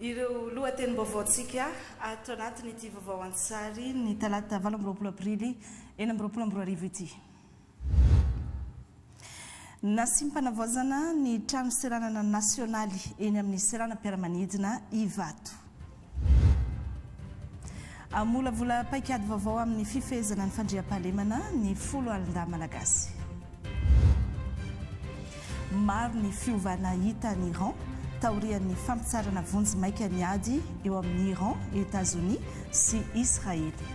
Ireo lohatenim-baovaontsika ato anatin'ity vaovao an-tsary ny talata 28 aprily 2026 ity. Nasiam-panavaozana ny trano seranana nasionaly eny amin'ny seranam-piaramanidina Ivato. Hamolavola paikady vaovao amin'ny fifehezana ny fandriampahalemana ny Foloalindahy Malagasy. Maro ny fiovana hita any Iran taorian'ny fampitsaharana vonjimaika ny ady eo amin'i Iran, Etazonia sy Israely.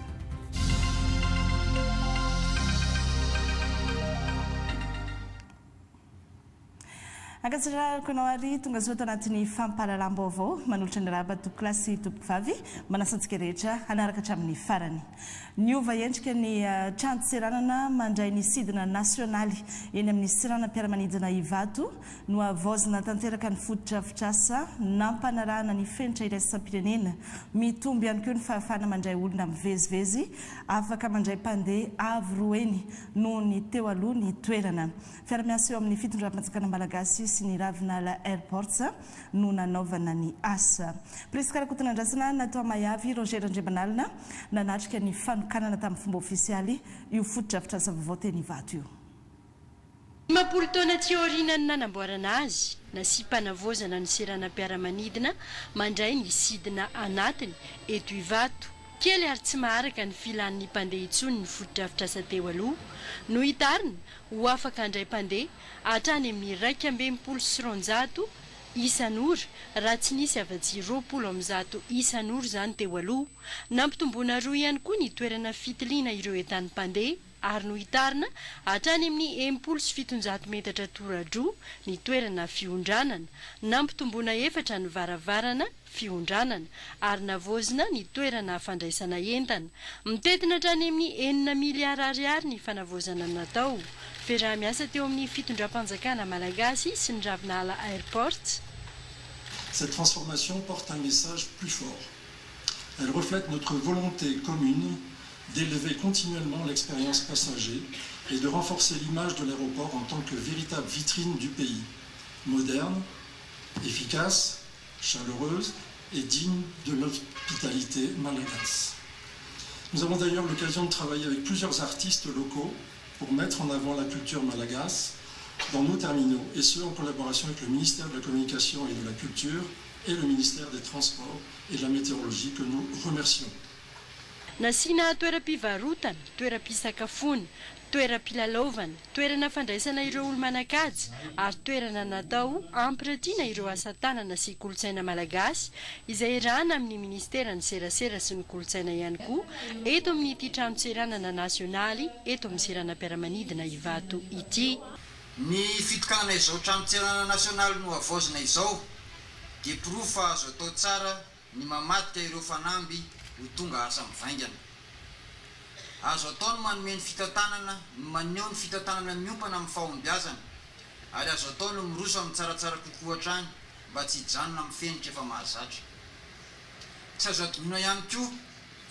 Ankasitrahako anao ary tonga soa ato anatin'ny fampahalalam-baovao manolotra ny arahaba tompokolahy sy tompokovavy manasa antsika rehetra hanaraka hatramin'ny farany. Niova endrika ny tranon-tseranana mandray ny sidina nasionaly eny amin'ny seranam-piaramanidina Ivato. Nohavaozina tanteraka ny fotodrafitrasa nampanarahana ny fenitra iraisam-pirenena. Mitombo ihany koa ny fahafahana mandray olona mivezivezy, afaka mandray mpandeha avo roa heny noho ny teo aloha ny toerana. Fiara-miasa eo amin'ny fitondram-panjakana malagasy sy ny Ravinala Airports no nanaovana ny asa. Prisca Rakotonandrasana natao Mahiavy Roger Randriamanalina nanatrika ny fanokanana tamin'ny fomba ofisialy io fotodrafitrasa vaovao teny Ivato io. 50 taona aty aorianan'ny nanamboarana azy, nasiam-panavaozana ny seranam-piaramanidina mandray ny sidina anatiny eto Ivato. Kely ary tsy maharaka ny filan'ny mpandeha intsony ny fotodrafitrasa teo aloha. Nohitarina ho afaka handray mpandeha hatrany amin'ny 261 isan'ora raha tsy nisy afa-tsy 120 isan'ora izany teo aloha. Nampitomboina roa ihany koa ny toerana fitiliana ireo entan'ny mpandeha ary nohitarina hatrany amin'ny 760 metatra tora-droa ny toerana fiondranana, nampitomboina efatra ny varavarana fiondranana, ary navaozina ny toerana fandraisana entana. Mitentina hatrany amin'ny enina miliara ariary ny fanavaozana natao. Fiaraha-miasa teo amin'ny fitondram-panjakana malagasy sy ny Ravinala Airports. Cette transformation porte un message plus fort. Elle reflète notre volonté commune d'élever continuellement l'expérience passager et de renforcer l'image de l'aéroport en tant que véritable vitrine du pays, moderne, efficace, chaleureuse et digne de l'hospitalité malagasy. Nous avons d'ailleurs l'occasion de travailler avec plusieurs artistes locaux pour mettre en avant la culture malagasy dans nos terminaux, et ce en collaboration avec le ministère de la Communication et de la Culture et le ministère des Transports et de la Météorologie que nous remercions. Nasiana toeram-pivarotana, toeram-pisakafoana, toeram-pilalaovana, toerana fandraisana ireo olo-manan-kaja ary toerana natao hampiratiana ireo asa tanana sy kolontsaina malagasy izay iarahana amin'ny minisiteran'ny serasera sy ny kolontsaina ihany koa eto amin'ity tranon-tseranana nasionaly eto amin'ny seranam-piaramanidina Ivato ity. Ny fitokanana izao tranon-tseranana nasionaly nohavaozina izao dia porofo fa azo atao tsara ny mamadika ireo fanamby ho tonga asa mivaingana. Azo atao ny manome ny fitantanana, ny maneho ny fitantanana miompana amin'ny fahombiazana, ary azo atao ny miroso amin'ny tsaratsara kokoa hatrany mba tsy hijanona amin'ny fenitra efa mahazatra. Tsy azo adinoina ihany koa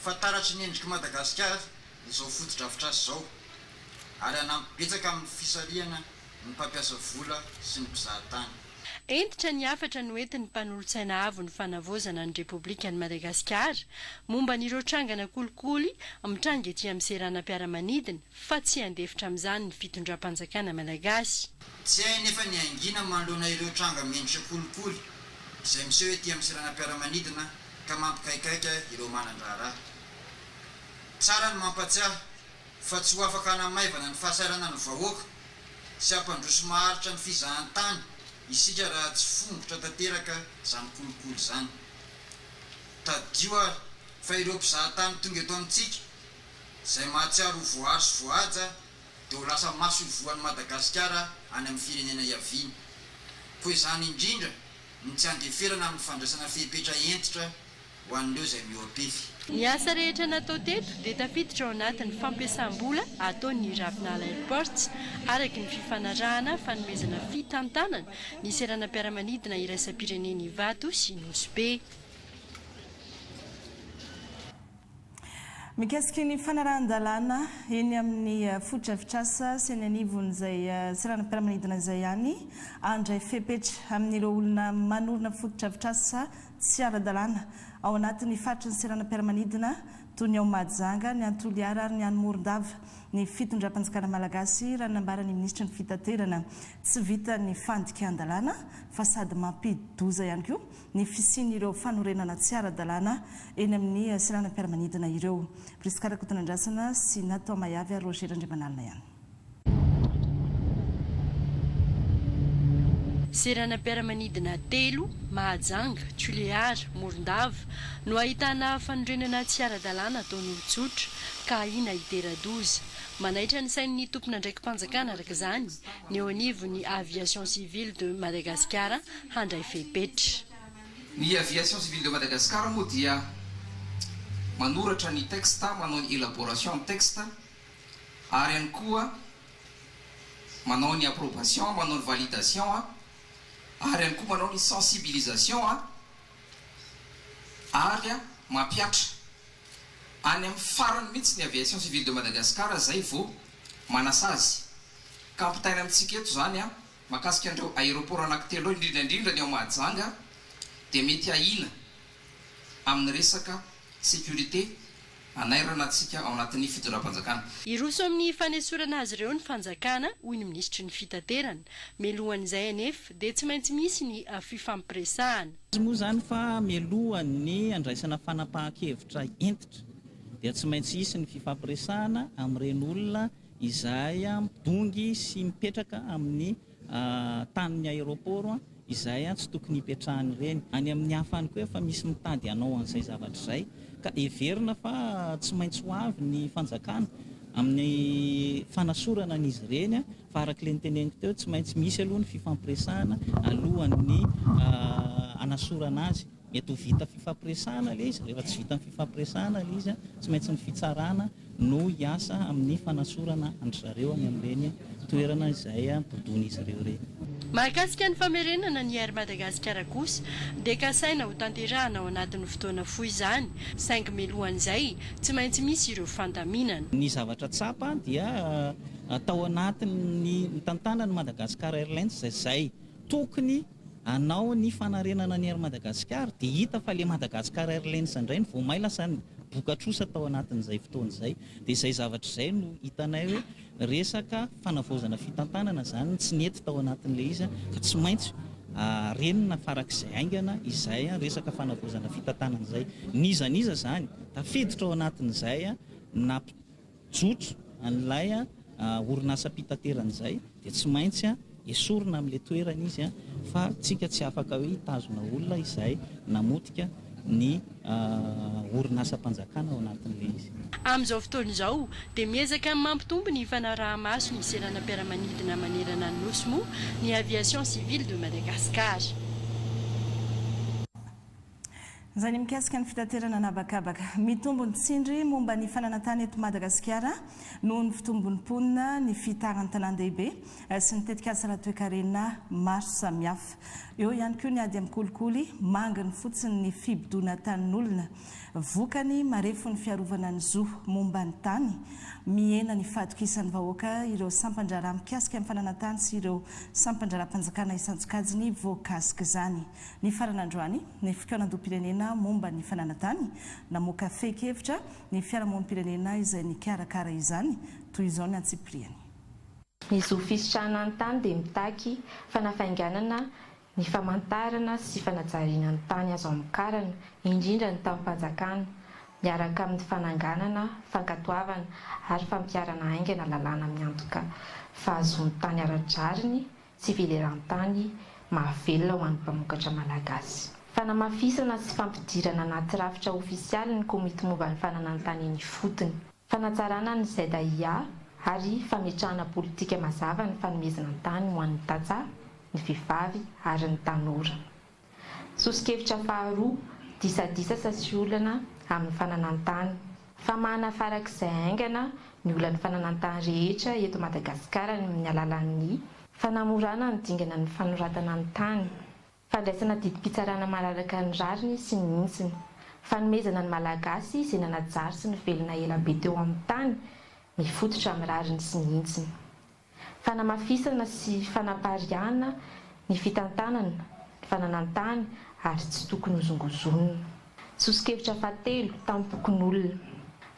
fa taratry ny endrik'i Madagasikara izao fotodrafitrasa izao, ary hanampy betsaka amin'ny fisarihana ny mpampiasa vola sy ny mpizahatany. Hentitra ny hafatra noentin'ny mpanolotsaina avon'ny fanavaozana ny Repoblikan'i Madagasikara momba an'ireo trangana kolikoly mitranga ety amin'ny seranam-piaramanidina fa tsy handefitra amin'izany ny fitondram-panjakana malagasy. Tsy hay anefa ny hangina manoloana ireo tranga mendrika kolikoly izay miseho ety amin'ny seranam-piaramanidina ka mampikaikaika ireo manan-draharaha. Tsara ny mampatsiahy fa tsy ho afaka hanamaivana ny fahasahiranan'ny vahoaka sy hampandroso maharitra ny fizahantany isika raha tsy fongotra tanteraka izany kolikoly izany. Tadidio ary fa ireo mpizahatany tonga eto amintsika izay mahatsiaro ho voaaro sy voahaja dia ho lasa maso ivoho an'i Madagasikara any amin'ny firenena iaviany. Koa izany indrindra no tsy andeferana amin'ny fandraisana fepetra hentitra ho an'ireo izay mihoa-pefy. Ny asa rehetra natao teto dia tafiditra ao anatin'ny fampiasam-bola ataon'ny Ravinala Airports araka ny fifanarahana fanomezana fitantanana ny seranam-piaramanidina iraisam-pirenena Ivato sy Nosy Be. Mikasika ny fanarahan-dalàna eny amin'ny fotodrafitrasa sy eny anivon'izay seranam-piaramanidina izay ihany, handray fepetra amin'ireo olona manorina fotodrafitrasa. tsy ara-dalàna ao anatin'ny faritry ny seranam-piaramanidina toy ny ao Mahajanga, ny any Toliara ary ny any Morondava ny fitondram-panjakana malagasy, raha ny nambaran'ny minisitry ny Fitaterana. Tsy vitan'ny fandikan-dalàna fa sady mampidi-doza ihany koa ny fisian'ireo fanorenana tsy ara-dalàna eny amin'ny seranam-piaramanidina ireo. Prisca Rakotonandrasana sy Nathan Mahiavy ary Roger Randriamanalina ihany. Seranam-piaramanidina telo, Mahajanga, Tuléar, Morondava, no ahitana fanorenana tsy ara-dalàna ataon'olon-tsotra ka ahiana hitera-doza. Manaitra ny sain'ny tompon'andraiki-panjakana araka izany ny eo anivon'ny Aviation Civile de Madagascar handray fepetra. Ny Aviation Civile de Madagascar moa dia manoratra ny texte, manao ny élaboration ny texte ary ihany koa manao ny approbation, manao ny validation ary ihany koa manao ny sensibilisation ary mampihatra. Any amin'ny farany mihitsy ny Aviation Civile de Madagascar izay vao manasazy. Ka ampitaina amintsika eto izany mahakasika an'ireo aéroport anankitelo ireo, indrindra indrindra ny ao Mahajanga dia mety ahiana amin'ny resaka sécurité hanairana antsika ao anatin'ny fitondram-panjakana. Hiroso amin'ny fanesorana azy ireo ny fanjakana, hoy ny minisitry ny Fitaterana. Mialohan'izay anefa dia tsy maintsy misy ny fifampiresahana. Izy moa izany fa mialohan'ny handraisana fanapahan-kevitra hentitra dia tsy maintsy hisy ny fifampiresahana amin'ireny olona izay midongy sy mipetraka amin'ny tanin'ny aéroport izay tsy tokony hipetrahany ireny. Any amin'ny hafa any koa efa misy mitady hanao an'izay zavatra izay ka heverina fa tsy maintsy ho avy ny fanjakana amin'ny fanasorana an'izy ireny fa araka ilay noteneniko teo tsy maintsy misy aloha ny fifampiresahana alohan'ny hanasorana azy. Mety ho vita fifampiresahana ilay izy, rehefa tsy vita ny fifampiresahana ilay izy tsy maintsy ny fitsarana no hiasa amin'ny fanasorana an-dry zareo any amin'ireny toerana izay bodoin'izy ireo ireny. Mahakasika ny famerenana ny Air Madagasikara kosa dia kasaina ho tanterahana ao anatin'ny fotoana fohy izany, saingy mialohan'izay, tsy maintsy misy ireo fandaminana. Ny zavatra tsapa dia tao anatin'ny nitantanan'ny Madagascar Airlines izay tokony hanao ny fanarenana ny Air Madagascar dia hita fa ilay Madagascar Airlines indray no vao may lasa niboka trosa tao anatin'izay fotoana izay. Dia izay zavatra izay no hitanay hoe resaka fanavaozana fitantanana izany no tsy nety tao anatin'ilay izy ka tsy maintsy arenina farak'izay haingana izay resaka fanavaozana fitantanana izay. N'iza n'iza izany tafiditra ao anatin'izay nampijotso an'ilay orinasam-pitaterana izay dia tsy maintsy esorina amin'ilay toerana izy fa tsika tsy afaka hoe hitazona olona izay namotika ny orinasam-panjakana ao anatin'ilay izy. Amin'izao fotoana izao dia miezaka mampitombo ny fanaraha-maso ny seranam-piaramanidina manerana ny Nosy moa ny Aviation Civile de Madagascar. Izay ny mikasika ny fitaterana an'habakabaka. Mitombo ny tsindry momba ny fananan-tany eto Madagasikara noho ny fitombon'ny mponina, ny fihitaran'ny tanàn-dehibe sy ny tetikasa ara-toekarena maro samihafa. Eo ihany koa ny ady amin'ny kolikoly, manginy fotsiny ny fibodoana tanin'olona. Vokany, marefo ny fiarovana ny zo momba ny tany, mihena ny fahatokisan'ny vahoaka ireo sampan-draharaha mikasika ny fananan-tany sy ireo sampan-draharaham-panjakana isan-tsokajiny voakasik'izany. Nifarana androany ny fikaonandoham-pirenena momba ny fananan-tany, namoaka fehin-kevitra ny fiarahamonim-pirenena izay nikarakara izany, toy izao ny antsipiriany. Ny zo fisitrahana ny tany dia mitaky fanafainganana ny famantarana sy fanajariana ny tany azo amokarana, indrindra ny tanim-panjakana, miaraka amin'ny fananganana, fankatoavana ary fampiharana haingana lalàna miantoka fahazoan-tany ara-drariny sy veleran-tany mahavelona ho an'ny mpamokatra malagasy. Fanamafisana sy fampidirana anaty rafitra ofisialy ny komity momba ny fananan-tany eny ifotony. Fanatsarana ny ZAIA ary fametrahana politika mazava ny fanomezana tany ho an'ny tantsaha, ny vehivavy ary ny tanora. Soso-kevitra faharoa, disadisa sy olana amin'ny fananan-tany. Famahana farak'izay haingana ny olan'ny fananan-tany rehetra eto Madagasikara amin'ny alalan'ny. Fanamorana ny dingana ny fanoratana ny tany. Fandraisana didim-pitsarana malalaka ny rariny sy ny hintsiny. Fanomezana ny Malagasy izay nanajary sy nivelona elabe teo amin'ny tany mifototra amin'ny rariny sy ny hintsiny. Fanamafisana sy fanapariahana ny fitantanana ny fananan-tany ary tsy tokony hozongozonina. Soso-kevitra fahatelo, tamim-pokonolona.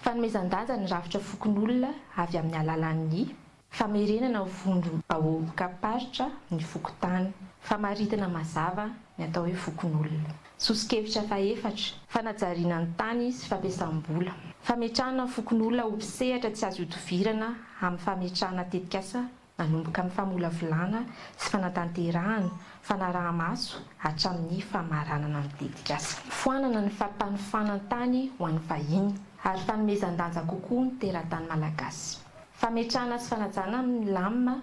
Fanomezan-danja ny rafitra fokonolona avy amin'ny alalan'ny. Famerenana ho vondrom-bahoakam-paritra ny fokontany. Famaritana mazava ny atao hoe fokonolona. Soso-kevitra fahefatra, fanajariana ny tany sy fampiasam-bola. Fametrahana ny fokonolona ho mpisehatra tsy azo ihodivirana amin'ny fametrahana tetikasa Manomboka amin'ny famolavolana sy fanatanterahana, fanaraha-maso hatramin'ny famaranana ny tetikasa. Foanana ny fampanofana tany ho an'ny vahiny ary fanomezan-danja kokoa ny teratany malagasy. Fametrahana sy fanajana ny lamina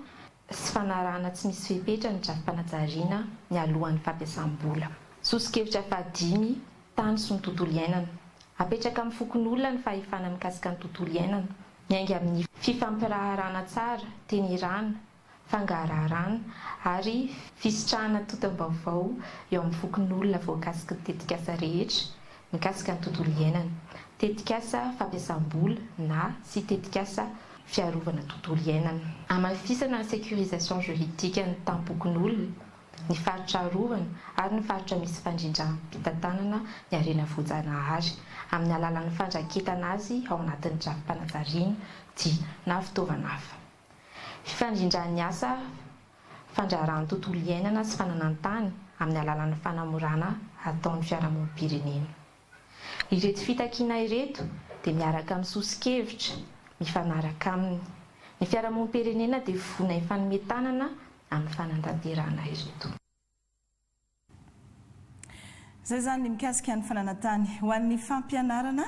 sy fanarahana tsy misy fepetra ny drafi-panajariana mialohan'ny fampiasam-bola. Soso-kevitra fahadimy, tany sy ny tontolo iainana. Apetraka amin'ny fokonolona ny fahefana mikasika ny tontolo iainana. Miainga amin'ny fifampiraharahana tsara, tenirana, fangaraharana ary fisitrahana totam-baovao eo amin'ny fokonolona voakasiky ny tetikasa rehetra mikasika ny tontolo iainana, tetikasa fampiasam-bola na sy tetikasa fiarovana tontolo iainana. Hamafisana ny sécurisation juridique ny tam-pokonolona. ny faritra arovana ary ny faritra misy fandrindram-pitantanana ny harena voajanahary, amin'ny alalan'ny fandraketana azy ao anatin'ny drafi-panajariana, dia, na fitaovana hafa. Fifandrindran'ny asa fandraharahan'ny tontolo iainana sy fananan-tany amin'ny alalan'ny fanamorana ataon'ny fiarahamonim-pirenena. Ireto fitakiana ireto dia miaraka amin'ny soso-kevitra mifanaraka aminy. Ny fiarahamonim-pirenena dia vonona hifanome tanana amin'ny fanatanterahana ireto. Izay izany ny mikasika ny fananan-tany. Ho an'ny fampianarana,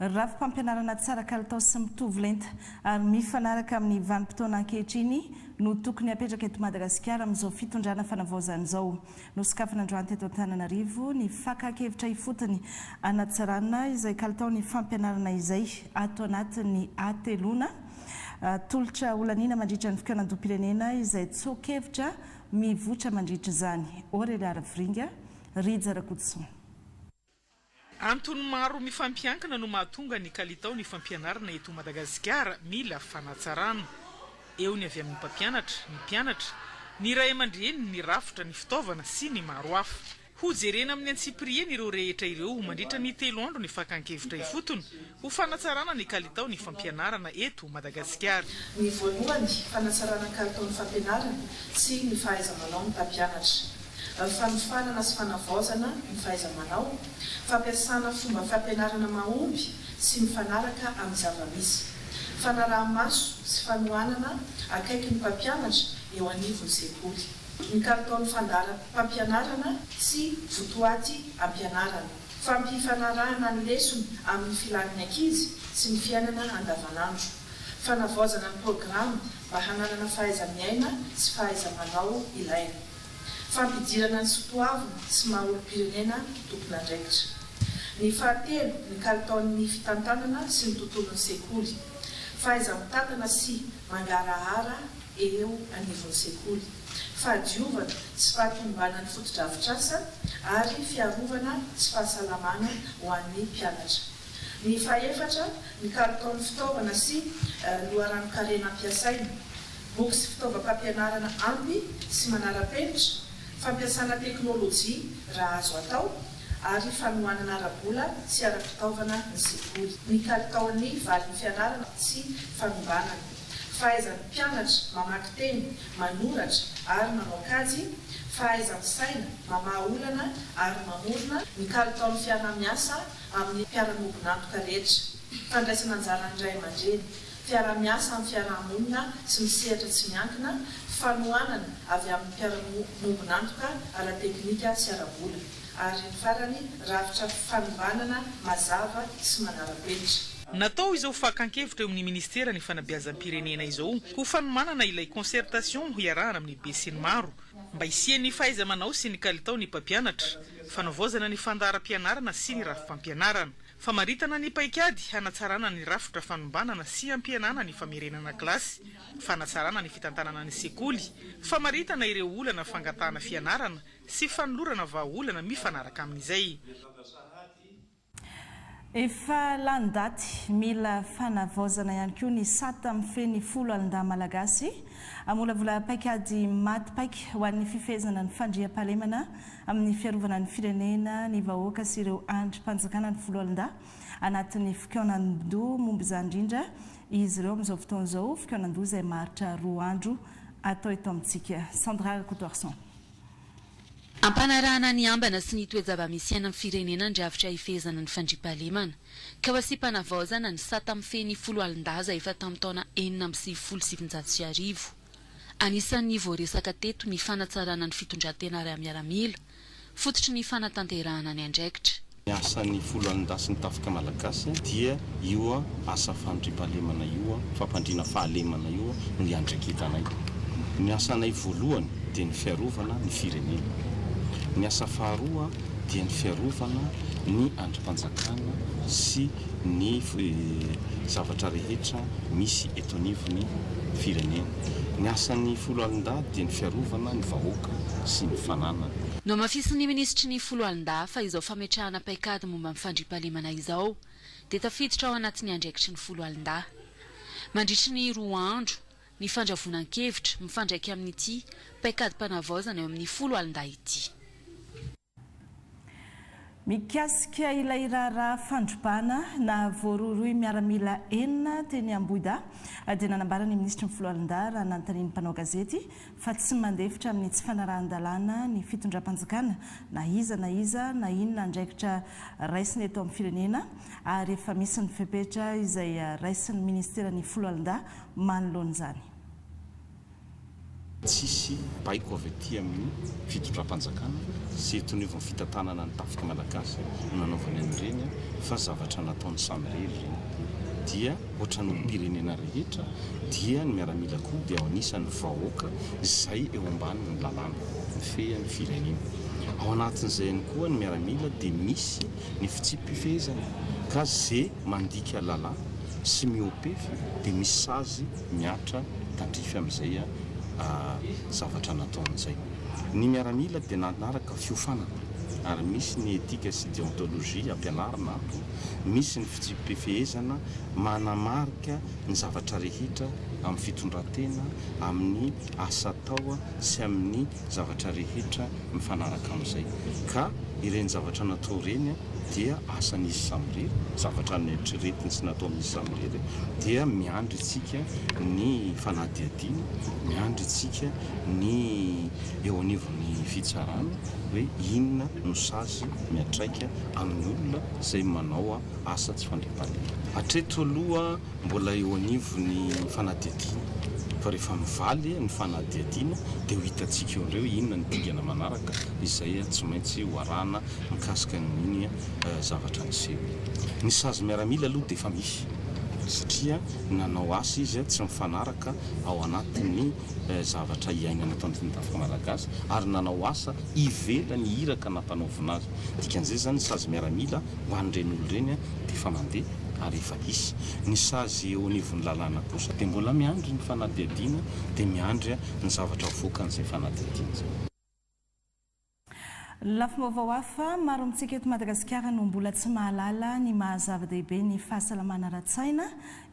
rafi-pampianarana tsara kalitao sy mitovy lenta ary mifanaraka amin'ny vanim-potoana ankehitriny no tokony hapetraka eto Madagasikara amin'izao fitondrana fanavaozana izao. Nosokafana androany teto Antananarivo ny fakan-kevitra ifotony hanatsarana izay kalitaon'ny fampianarana izay ato anatin'ny hateloana. Tolotra holaniana mandritra ny fikaonandoham-pirenena izay tsoa-kevitra mivoitra mandritra izany. Aurélia Raviringa, Rija Rakotoson. Antony maro mifampiankina no mahatonga ny kalitao ny fampianarana eto Madagasikara mila fanatsarana. Eo ny avy amin'ny mpampianatra, ny mpianatra, ny ray aman-dreny, ny rafitra, ny fitaovana sy ny maro hafa. Hojerena amin'ny antsipiriany ireo rehetra ireo mandritra ny telo andro ny fakan-kevitra ifotony ho fanatsarana ny kalitao ny fampianarana eto Madagasikara. Ny voalohany, fanatsarana ny kalitaon'ny fampianarana sy ny fahaiza-manao ny mpampianatra. Fanofanana sy fanavaozana ny fahaiza-manao, fampiasana fomba fampianarana mahomby sy mifanaraka amin'ny zava-misy. Fanaraha-maso sy fanohanana akaiky ny mpampianatra eo anivon'ny sekoly. Ny kalitaon'ny fandaharam-pampianarana sy votoaty ampianarana. Fampifanarahana ny lesona amin'ny filan'ny ankizy sy ny fiainana andavanandro. Fanavaozana ny programa mba hananana fahaiza-miaina sy fahaiza-manao ilaina. Fampidirana ny sotoavina sy maha olom-pirenena tompon'andraikitra. Ny fahatelo, ny kalitaon'ny fitantanana sy ny tontolon'ny sekoly. Fahaiza-mitantana sy mangarahara eo anivon'ny sekoly. Fahadiovana sy fahatomombanan'ny fotodrafitrasa ary fiarovana sy fahasalamana ho an'ny mpianatra. Ny fahefatra, ny kalitaon'ny fitaovana sy loharanon-karena ampiasaina. Boky sy fitaovam-pampianarana ampy sy manara-penitra, fampiasana teknolojia raha azo atao, ary fanohanana ara-bola sy ara-pitaovana ny sekoly. Ny kalitaon'ny valin'ny fianarana sy fanombanana. Fahaizan'ny mpianatra mamaky teny, manoratra ary manao kajy, fahaiza-misaina, mamaha olana ary mamorona, ny kalitaon'ny fiaraha-miasa amin'ny mpiara-miombon'antoka rehetra. Fandraisana anjaran'ny ray aman-dreny. Fiaraha-miasa amin'ny fiaraha-monina sy ny sehatra tsy miankina, fanohanana avy amin'ny mpiara-miombon'antoka ara-teknika sy ara-bola, ary ny farany, rafitra fanombanana mazava sy manara-penitra. Natao izao fakan-kevitra eo amin'ny minisitera ny fanabeazam-pirenena izao ho fanomanana ilay concertation hiarahana amin'ny besinimaro mba hisian'ny fahaiza-manao sy ny kalitao ny mpampianatra, fanavaozana ny fandaharam-pianarana sy ny rafi-pampianarana. Famaritana ny paikady hanatsarana ny rafitra fanombanana sy hampihenana ny famerenana kilasy, fanatsarana ny fitantanana ny sekoly, famaritana ireo olana fangatahana fianarana sy fanolorana vahaolana mifanaraka amin'izay. Efa lany daty, mila fanavaozana ihany koa ny sata mifehy ny foloalindahy malagasy. Hamolavola paikady maty paika ho an'ny fifehezana ny fandriampahalemana amin'ny fiarovana ny firenena, ny vahoaka sy ireo andrim-panjakana ny foloalindahy. Anatin'ny fikaonandoha momba izany indrindra izy ireo amin'izao fotoana izao, fikaonandoha izay maharitra roa andro atao eto amintsika. Sandra Rakotoarison. Ampanarahana ny ambana sy ny toe-java-misy iainan'ny firenena ny rafitra ifehezana ny fandriampahalemana. Ka ho asiam-panavaozana ny sata mifehy ny foloalindaza efa tamin'ny taona 1996. Anisan'ny voaresaka teto ny fanatsarana ny fitondran-tena ara-miaramila, fototry ny fanatanterahana ny andraikitra. Ny asan'ny foloalindahy sy ny tafika malagasy dia io asa fandriampahalemana io, fampandriana fahalemana io no iandraiketanay. Ny asanay voalohany dia ny fiarovana ny firenena. Ny asa faharoa dia ny fiarovana ny andrim-panjakana sy ny zavatra rehetra misy eto anivon'ny firenena. Ny asan'ny foloalindahy dia ny fiarovana ny vahoaka sy ny fananany. Nohamafisin'ny minisitry ny Foloalindahy fa izao fametrahana paikady momba ny fandriampahalemana izao dia tafiditra ao anatin'ny andraikitry ny Foloalindahy. Mandritry ny roa andro ny fandravonan-kevitra mifandraika amin'ity paikadim-panavaozana eo amin'ny Foloalindahy ity. Mikasika ilay raharaha fandrobana nahavoarohirohy miaramila enina teny Ambohidahy dia nanambara ny minisitry ny Foloalindahy raha nanontanian'ny mpanao gazety fa tsy mandefitra amin'ny tsy fanarahan-dalàna ny fitondram-panjakana na iza na iza na inona andraikitra raisina eto amin'ny firenena ary efa misy ny fepetra izay raisin'ny ministeran'ny Foloalindahy manoloana izany. Tsisy baiko avy aty amin'ny fitondram-panjakana sy eto anivon'ny fitantanana ny tafika malagasy no nanaovany an'ireny fa zavatra nataony samirery ireny. Dia ohatran'ny olom-pirenena rehetra dia ny miaramila koa dia ao anisan'ny vahoaka izay eo ambanin'ny lalàna mifehy ny firenena. Ao anatin'izay ihany koa ny miaramila dia misy ny fitsipi-pifehezana ka ze mandika lalà sy mihoa-pefy dia misy sazy mihatra tandrify amin'izay zavatra nataony izay. Ny miaramila dia nanaraka fiofanana ary misy ny éthique sy déontologie ampianarina ato, misy ny fitsipi-pifehezana manamarika ny zavatra rehetra amin'ny fitondran-tena, amin'ny asa atao sy amin'ny zavatra rehetra mifanaraka amin'izay. Ka ireny zavatra natao ireny dia asan'izy samirery, zavatra noeritreretiny sy nataon'izy samirery, dia miandry antsika ny fanadihadiana, miandry antsika ny eo anivon'ny fitsarana hoe inona no sazy miantraika amin'ny olona izay manao asa tsy fandriampahalemana. Hatreto aloha Mbola eo anivon'ny fanadihadiana fa rehefa mivaly ny fanadihadiana dia ho hitantsika eo indray hoe inona ny dingana manaraka izay tsy maintsy ho arahana mikasika an'iny zavatra niseho iny. Ny sazy miaramila aloha dia efa misy satria nanao asa izy tsy mifanaraka ao anatin'ny zavatra iainana eto anatin'ny tafika malagasy ary nanao asa ivelan'ny iraka nampanaovina azy. Dikan'izay izany ny sazy miaramila ho an'ireny olona ireny dia efa mandeha ary efa hisy. Ny sazy eo anivon'ny lalàna kosa dia mbola miandry ny fanadihadiana dia miandry ny zavatra avoakan'izay fanadihadiana izay. Lafim-baovao hafa, maro amintsika eto Madagasikara no mbola tsy mahalala ny maha zava-dehibe ny fahasalamana ara-tsaina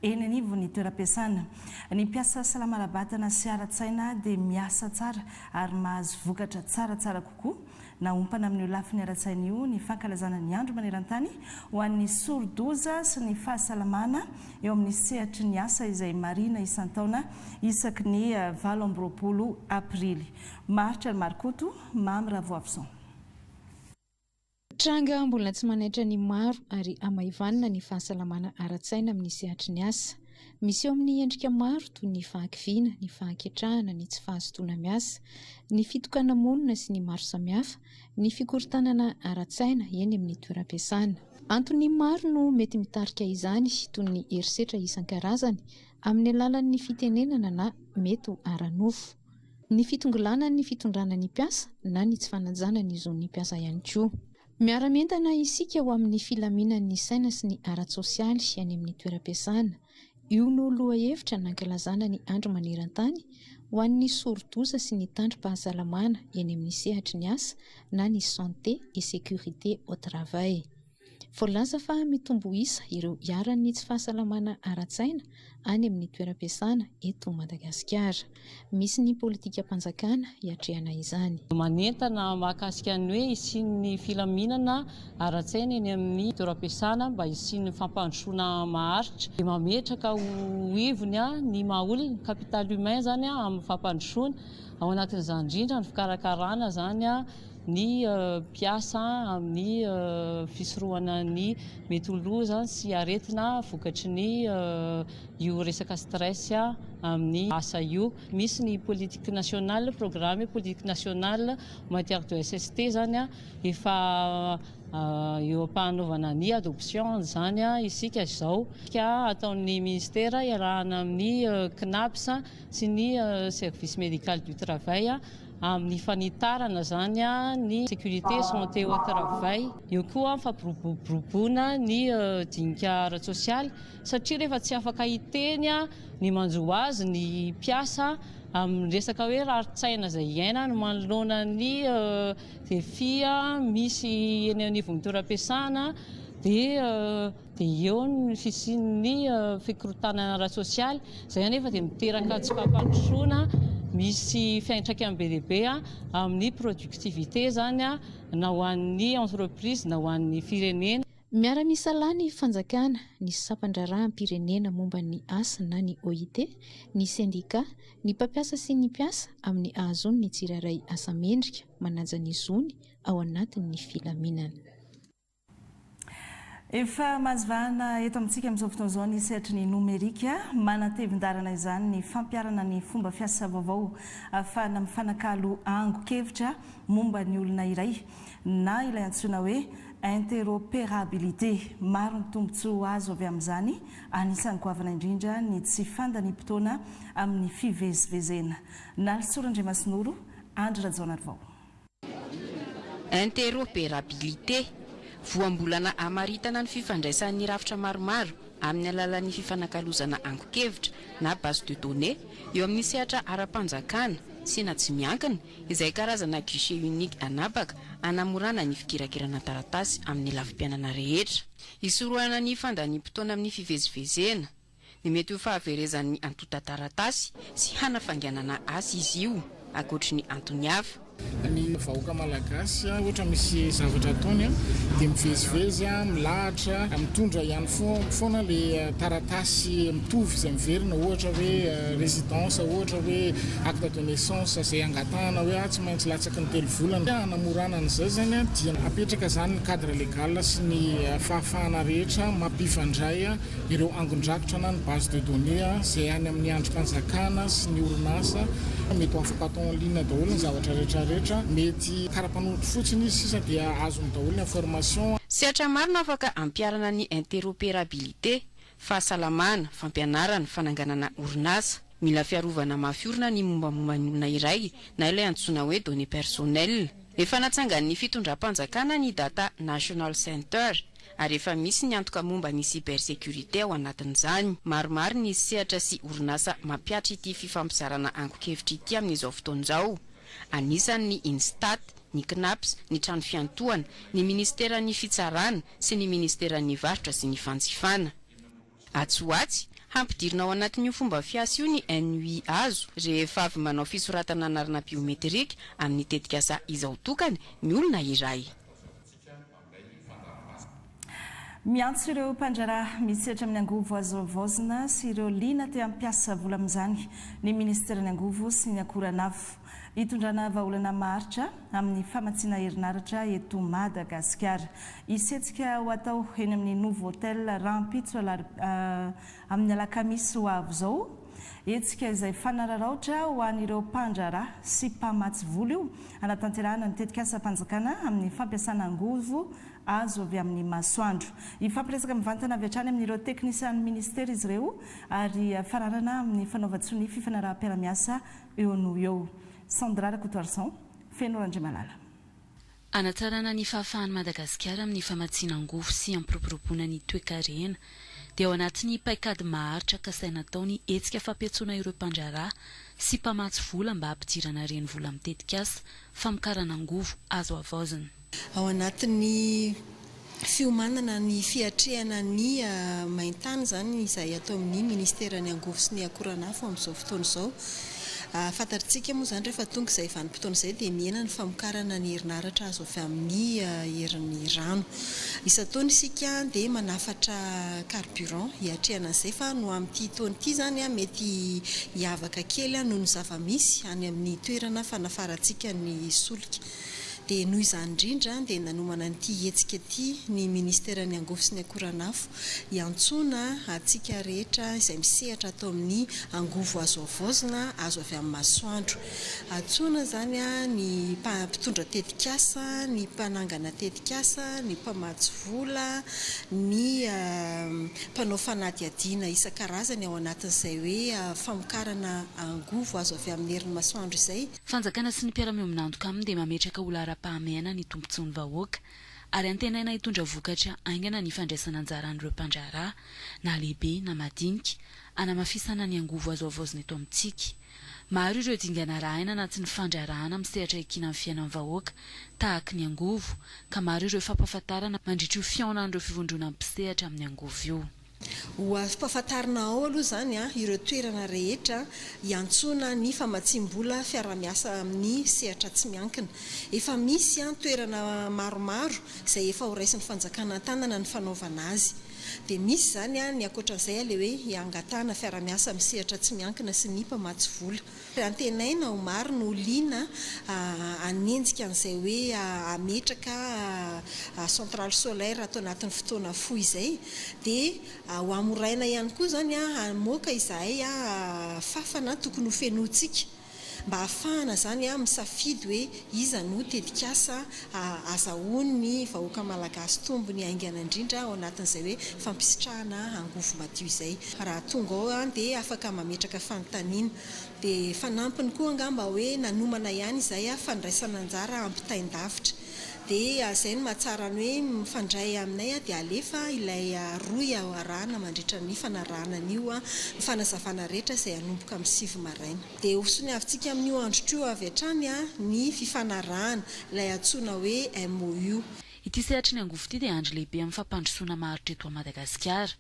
eny anivon'ny toeram-piasana. Ny mpiasa salama ara-batana sy ara-tsaina dia miasa tsara ary mahazo vokatra tsaratsara kokoa. Naompana amin'io lafiny ara-tsaina io ny fankalazana ny Andro maneran-tany ho an'ny soro-doza sy ny fahasalamana eo amin'ny sehatry ny asa izay marihina isan-taona isaky ny 28 aprily. Maharitra ny Marikoto, Mamy Ravoavison. Tranga mbola tsy manaitra ny maro ary hamaivanina ny fahasalamana ara-tsaina amin'ny sehatry ny asa. Miseho amin'ny endrika maro toy ny fahakiviana, ny fahaketrahana, ny tsy fahazotoana miasa, ny fitokana-monina sy ny maro samihafa, ny fikorontanana ara-tsaina eny amin'ny toeram-piasana. Antony maro no mety mitarika izany toy ny herisetra isan-karazany amin'ny alalan'ny fitenenana na mety ho ara-nofo. Ny fitongilanan'ny fitondrana ny mpiasa na ny tsy fanajana ny zon'ny mpiasa ihany koa. Miara-mientana isika ho amin'ny filaminan'ny saina sy ny ara-tsosialy any amin'ny toeram-piasana. Io no lohahevitra nankalazana ny Andro maneran-tany ho an'ny soro-doza sy ny tandrom-pahasalamana eny amin'ny sehatry ny asa na ny Santé et sécurité au travail. Voalaza fa mitombo isa ireo iharan'ny tsy fahasalamana ara-tsaina any amin'ny toeram-piasana eto Madagasikara. Misy ny politikam-panjakana hiatrehana izany. Manentana mahakasika ny hoe hisian'ny filaminana ara-tsaina eny amin'ny toeram-piasana mba hisian'ny fampandrosoana maharitra. Dia mametraka ho ivony ny maha olona, capital humain izany amin'ny fampandrosoana. Ao anatin'izany indrindra ny fikarakarana izany ny mpiasa amin'ny fisorohana ny mety ho loza sy aretina vokatry ny io resaka stress amin'ny asa io. Misy ny politique nationale, programme politique nationale en matière de SST izany efa eo am-panaovana ny adoption an'izany isika izao. Ka ataon'ny ministera iarahana amin'ny Cnaps sy ny service médical du travail amin'ny fanitarana izany ny sécurité santé au travail, eo koa ny fampiroboroboana ny dinika ara-tsosialy satria rehefa tsy afaka hiteny ny manjo azy ny mpiasa amin'ny resaka hoe rarin-tsaina izay iainany manoloana ny défi misy eny anivon'ny toeram-piasana dia Dia eo ny fisian'ny fikorontanana ara-tsosialy, izay anefa dia miteraka tsy fampandrosoana, misy fiantraikany be dia be amin'ny productivité izany na ho an'ny entreprise na ho an'ny firenena. Miara-misalahy ny fanjakana, ny sampan-draharaham-pirenena momba ny asa na ny OIT, ny sendikà, ny mpampiasa sy ny mpiasa amin'ny ahazoan'ny tsirairay asa mendrika, manaja ny zony ao anatin'ny filaminana. Efa mahazo vahana eto amintsika amin'izao fotoana izao ny sehatry ny nomerika. Manatevin-dalana izany ny fampiharana ny fomba fiasa vaovao ahafahana mifanakalo angon-kevitra momba ny olona iray na ilay antsoina hoe interopérabilité. Maro ny tombontsoa azo avy amin'izany, anisan'ny goavana indrindra ny tsy fandaniam-potoana amin'ny fivezivezena. Nalisoa Randriamasinoro, Andry Rajaonarivao. Interopérabilité, voambolana hamaritana ny fifandraisan'ny rafitra maromaro amin'ny alalan'ny fifanakalozana angon-kevitra na base de données eo amin'ny sehatra ara-panjakana sy na tsy miankina, izay karazana guichet unique an'habaka hanamorana ny fikirakirana taratasy amin'ny lafim-piainana rehetra. Hisorohana ny fandaniam-potoana amin'ny fivezivezena. ny mety ho fahaverezan'ny antontan-taratasy sy hanafainganana asa izy io, ankoatry ny antony hafa. Ny vahoaka malagasy ohatra misy zavatra ataony dia mivezivezy, milahatra, mitondra ihany foana le taratasy mitovy izay miverina ohatra hoe résidence, ohatra hoe acte de naissance izay angatahana hoe tsy maintsy latsaky ny telo volana. Hanamorana an'izay izany dia apetraka izany ny cadre légal sy ny fahafahana rehetra mampifandray ireo angon-drakitra na ny base de données izay any amin'ny andrim-panjakana sy ny orinasa. Mety ho afaka atao en ligne daholo ny zavatra rehetra rehetra. Mety kara-panondro fotsiny izy sisa dia azony daholo ny information. Sehatra maro no afaka ampiharana ny interopérabilité, fahasalamana, fampianarana, fananganana orinasa. Mila fiarovana mafy orina ny mombamomba ny olona iray na ilay antsoina hoe données personnelles. Efa natsangan'ny fitondram-panjakana ny Data National Center ary efa misy ny antoka momba ny cybersécurité ao anatin'izany. Maromaro ny sehatra sy orinasa mampihatra ity fifampizarana angon-kevitra ity amin'izao fotoana izao. Anisany ny Instat, ny Cnaps, ny trano fiantohana, ny minisiteran'ny Fitsarana sy ny minisiteran'ny Varotra sy ny Fanjifana. Atsy ho atsy, hampidirina ao anatin'io fomba fiasa io ny NUI azo rehefa avy manao fisoratana anarana biometrika amin'ny tetikasa Izaho Tokana ny olona iray. Miantso ireo mpandraharaha misehatra amin'ny angovo azo havaozina sy ireo liana te hampiasa vola amin'izany ny minisiteran'ny Angovo sy ny Akoranafo. Hitondrana vahaolana maharitra amin'ny famatsiana herinaratra eto Madagasikara. Hisy hetsika ho atao eny amin'ny Novotel rahampitso amin'ny alakamisy ho avy izao. Hetsika izay fanararaotra ho an'ireo mpandraharaha sy mpamatsy vola io hanatanterahana ny tetikasam-panjakana amin'ny fampiasana angovo azo avy amin'ny masoandro. Hifampiresaka mivantana avy hatrany amin'ireo teknisian'ny minisitera izy ireo ary faranana amin'ny fanaovan-tsonia fifanaraham-piarahamiasa eo noho eo. Sandra Rakotoarison, Feno Randriamalala. Hanatsarana ny fahafahan'i Madagasikara amin'ny famatsiana angovo sy hampiroboroboana ny toekarena dia ao anatin'ny paikady maharitra kasaina atao ny hetsika fampiantsoana ireo mpandraharaha sy mpamatsy vola mba hampidirana renivola amin'ny tetikasa famokarana angovo azo havaozina. Ao anatin'ny Fiomanana ny fiatrehana ny maintany izany izay atao amin'ny Ministeran'ny Angovo sy ny Akoranafo amin'izao fotoana izao. Fantatritsika moa izany rehefa tonga izay vanim-potoana izay dia mihena ny famokarana ny herinaratra azo avy amin'ny herin'ny rano. Isan-taona isika dia manafatra carburant hiatrehana an'izay fa no amin'ity taona ity izany mety hiavaka kely noho ny zava-misy any amin'ny toerana fanafarantsika ny solika. Dia noho izany indrindra dia nanomana an'ity hetsika ity ny Ministeran'ny Angovo sy ny Akoranafo hiantsoana antsika rehetra izay misehatra ato amin'ny angovo azo havaozina azo avy amin'ny masoandro. Antsoina izany ny mpitondra tetikasa, ny mpanangana tetikasa, ny mpamatsy vola, ny mpanao fanadihadiana isan-karazany ao anatin'izay hoe famokarana angovo azo avy amin'ny herin'ny masoandro izay. Fanjakana sy ny mpiara-miombon'antoka aminy dia mametraka ho laharam-pahamehana ny tombontsoan'ny vahoaka ary antenaina hitondra vokatra haingana ny fandraisana anjaran'ireo mpandraharaha, na lehibe na madinika, hanamafisana ny angovo azo havaozina eto amintsika. Maro ireo dingana arahina anatin'ny fandraharahana amin'ny sehatra iankinan'ny fiainan'ny vahoaka tahaky ny angovo, ka maro ireo fampahafantarana mandritra io fihaonan'ireo fivondronan'ny mpisehatra amin'ny angovo io. Ho ampahafantarina ao aloha izany ireo toerana rehetra hiantsoana ny famatsiam-bola fiaraha-miasa amin'ny sehatra tsy miankina. Efa misy toerana maromaro izay efa ho raisin'ny fanjakana an-tanana ny fanaovana azy. Dia misy izany ny ankoatran'izay ilay hoe hangatahana fiaraha-miasa amin'ny sehatra tsy miankina sy ny mpamatsy vola. Antenaina ho maro no liana hanenjika an'izay hoe hametraka centrale solaire ato anatin'ny fotoana fohy izay. Dia ho hamoraina ihany koa izany hamoaka izahay fafana tokony ho fenointsika mba hahafahana izany misafidy hoe iza no tetikasa azahoan'ny vahoaka malagasy tombony haingana indrindra ao anatin'izay hoe fampisitrahana angovo madio izay. Raha tonga ao dia afaka mametraka fanontaniana. Dia fanampiny koa angamba hoe nanomana ihany izay fandraisana anjara ampitain-davitra. Dia izay no mahatsara ny hoe mifandray aminay dia alefa ilay rohy arahana mandritra ny fanarahana an'io ny fanazavana rehetra izay hanomboka amin'ny 9 maraina. Dia hosoniavintsika amin'io androtra io avy hatrany ny fifanarahana, ilay antsoina hoe MOU. Ity sehatry ny angovo ity dia andry lehibe amin'ny fampandrosoana maharitra eto Madagasikara.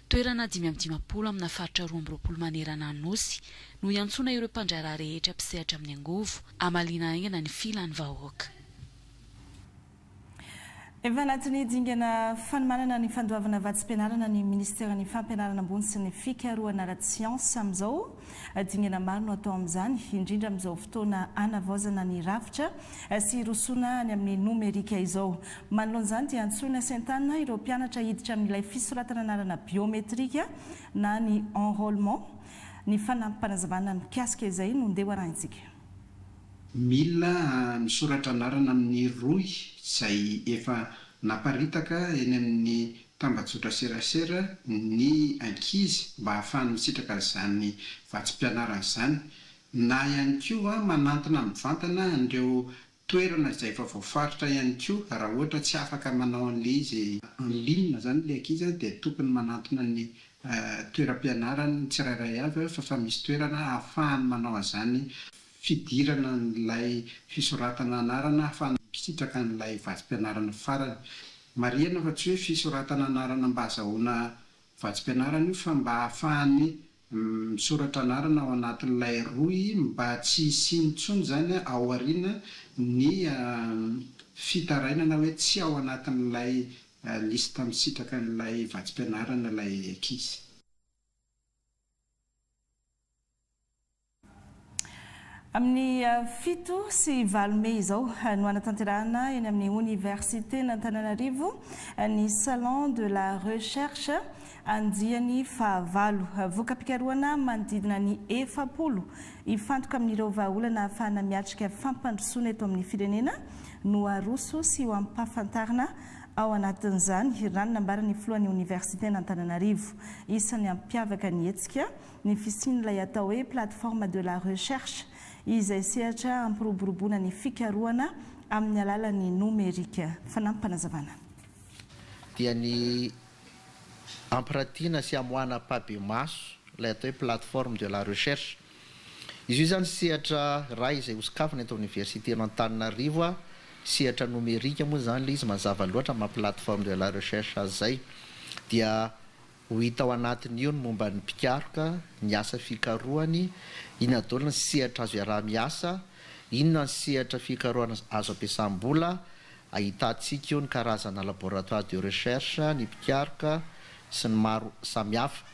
Toerana 55 amina faritra 22 manerana ny Nosy no iantsoana ireo mpandraharaha rehetra mpisehatra amin'ny angovo, hamaliana haingana ny filan'ny vahoaka. Efa anatin'ny dingana fanomanana ny fandoavana vatsim-pianarana ny minisiteran'ny Fampianarana ambony sy ny fikarohana ara-tsiansa amin'izao. Dingana maro no atao amin'izany, indrindra amin'izao fotoana hanavaozana ny rafitra sy hirosoana any amin'ny nomerika izao. Manoloana izany dia antsoina sy entanina ireo mpianatra hiditra amin'ilay fisoratana anarana biometrika na ny enrôlement. Ny fanampim-panazavana mikasika izay no ndeha ho arahintsika. Mila misoratra anarana amin'ny rohy izay efa naparitaka eny amin'ny tambajotra serasera ny ankizy mba hahafahany misitraka izany vatsim-pianarana izany na ihany koa manantona mivantana an'ireo toerana izay efa voafaritra ihany koa raha ohatra tsy afaka manao an'ilay izy en ligne izany ilay ankizy dia tokony manantona ny toeram-pianarany tsirairay avy fa efa misy toerana ahafahany manao an'izany fidirana an'ilay fisoratana anarana ahafahana misitraka an'ilay vatsim-pianarana farany. Marihana fa tsy hoe fisoratana anarana mba azahoana vatsim-pianarana io fa mba ahafahany misoratra anarana ao anatin'ilay rohy mba tsy hisiany intsony izany ao aoriana ny fitarainana hoe tsy ao anatin'ilay liste misitraka an'ilay vatsim-pianarana ilay ankizy. Amin'ny 7 sy 8 mey izao no hanatanterahana eny amin'ny Oniversiten'Antananarivo ny Salon de la Recherche andiany fahavalo. Voka-pikarohana manodidina ny 40 hifantoka amin'ireo vahaolana ahafahana miatrika fampandrosoana eto amin'ny firenena no aroso sy ho ampahafantarina ao anatin'izany, raha ny nambaran'ny filohan'ny Oniversiten'Antananarivo. Isan'ny hampiavaka ny hetsika ny fisian'ilay atao hoe plateforme de la recherche izay sehatra hampiroboroboana ny fikarohana amin'ny alalan'ny nomerika. Fanampim-panazavana. Dia ny hampiratiana sy hamoahana ampahibemaso ilay atao hoe plateforme de la recherche. Izy io izany sehatra iray izay hosokafana eto amin'ny Oniversiten'Antananarivo. sehatra nomerika moa izany ilay izy mazava loatra maha plateforme de la recherche azy izay dia ho hita ao anatin'io ny momba ny mpikaroka, ny asa fikarohany, inona daholo ny sehatra azo iaraha-miasa, inona ny sehatra fikarohana azo ampiasam-bola, ahitantsika eo ny karazana laboratoire de recherche, ny mpikaroka sy ny maro samihafa.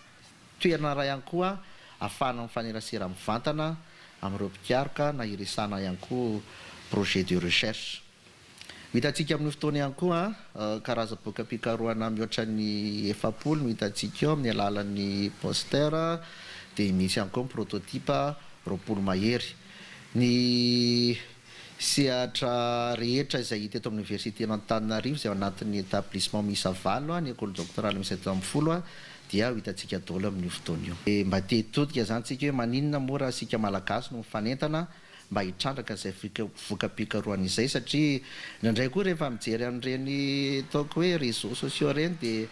Toerana iray ihany koa ahafahana mifanerasera mivantana amin'ireo mpikaroka na iresahana ihany koa projet de recherche. Ho hitantsika amin'io fotoana ihany koa karazam-bokam-pikarohana mihoatra ny 40 no hitantsika eo amin'ny alalan'ny poster dia misy ihany koa ny prototype 20 mahery. Ny sehatra rehetra izay hita eto amin'ny Oniversiten'Antananarivo izay ao anatin'ny établissement miisa valo, ny école doctorale miisa 17 dia ho hitantsika daholo amin'io fotoana io. Mba te hitodika izany tsika hoe maninona moa raha isika Malagasy no mifanentana mba hitrandraka izay voka-pikarohana izay satria indraindray koa rehefa mijery an'ireny ataoko hoe réseaux sociaux ireny dia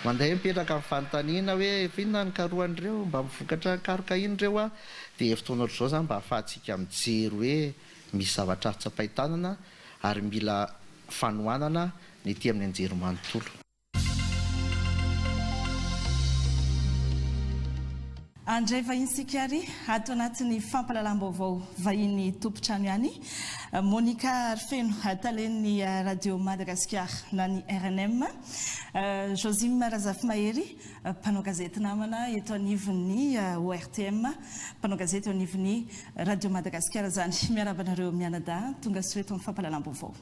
mandeha mipetraka ny fanontaniana hoe efa inona ny karohan'ireo, mba mivokatra karoka inona ireo an, dia fotoana ohatr'izao izany mba ahafahantsika mijery hoe misy zavatra azo tsapain-tanana ary mila fanohanana ny ety amin'ny anjerimanontolo. Handray vahiny isika ary ato anatin'ny fampahalalam-baovao vahiny tompon-trano ihany, Monica Harifeno, talen'ny Radio Madagasikara na ny rnm, Josim Razafimahery, mpanao gazety namana eto anivon'ny ORTM, mpanao gazety eo anivon'ny Radio Madagasikara izany. Miarahaba anareo mianadahy, tonga soa eto amin'ny fampahalalam-baovao.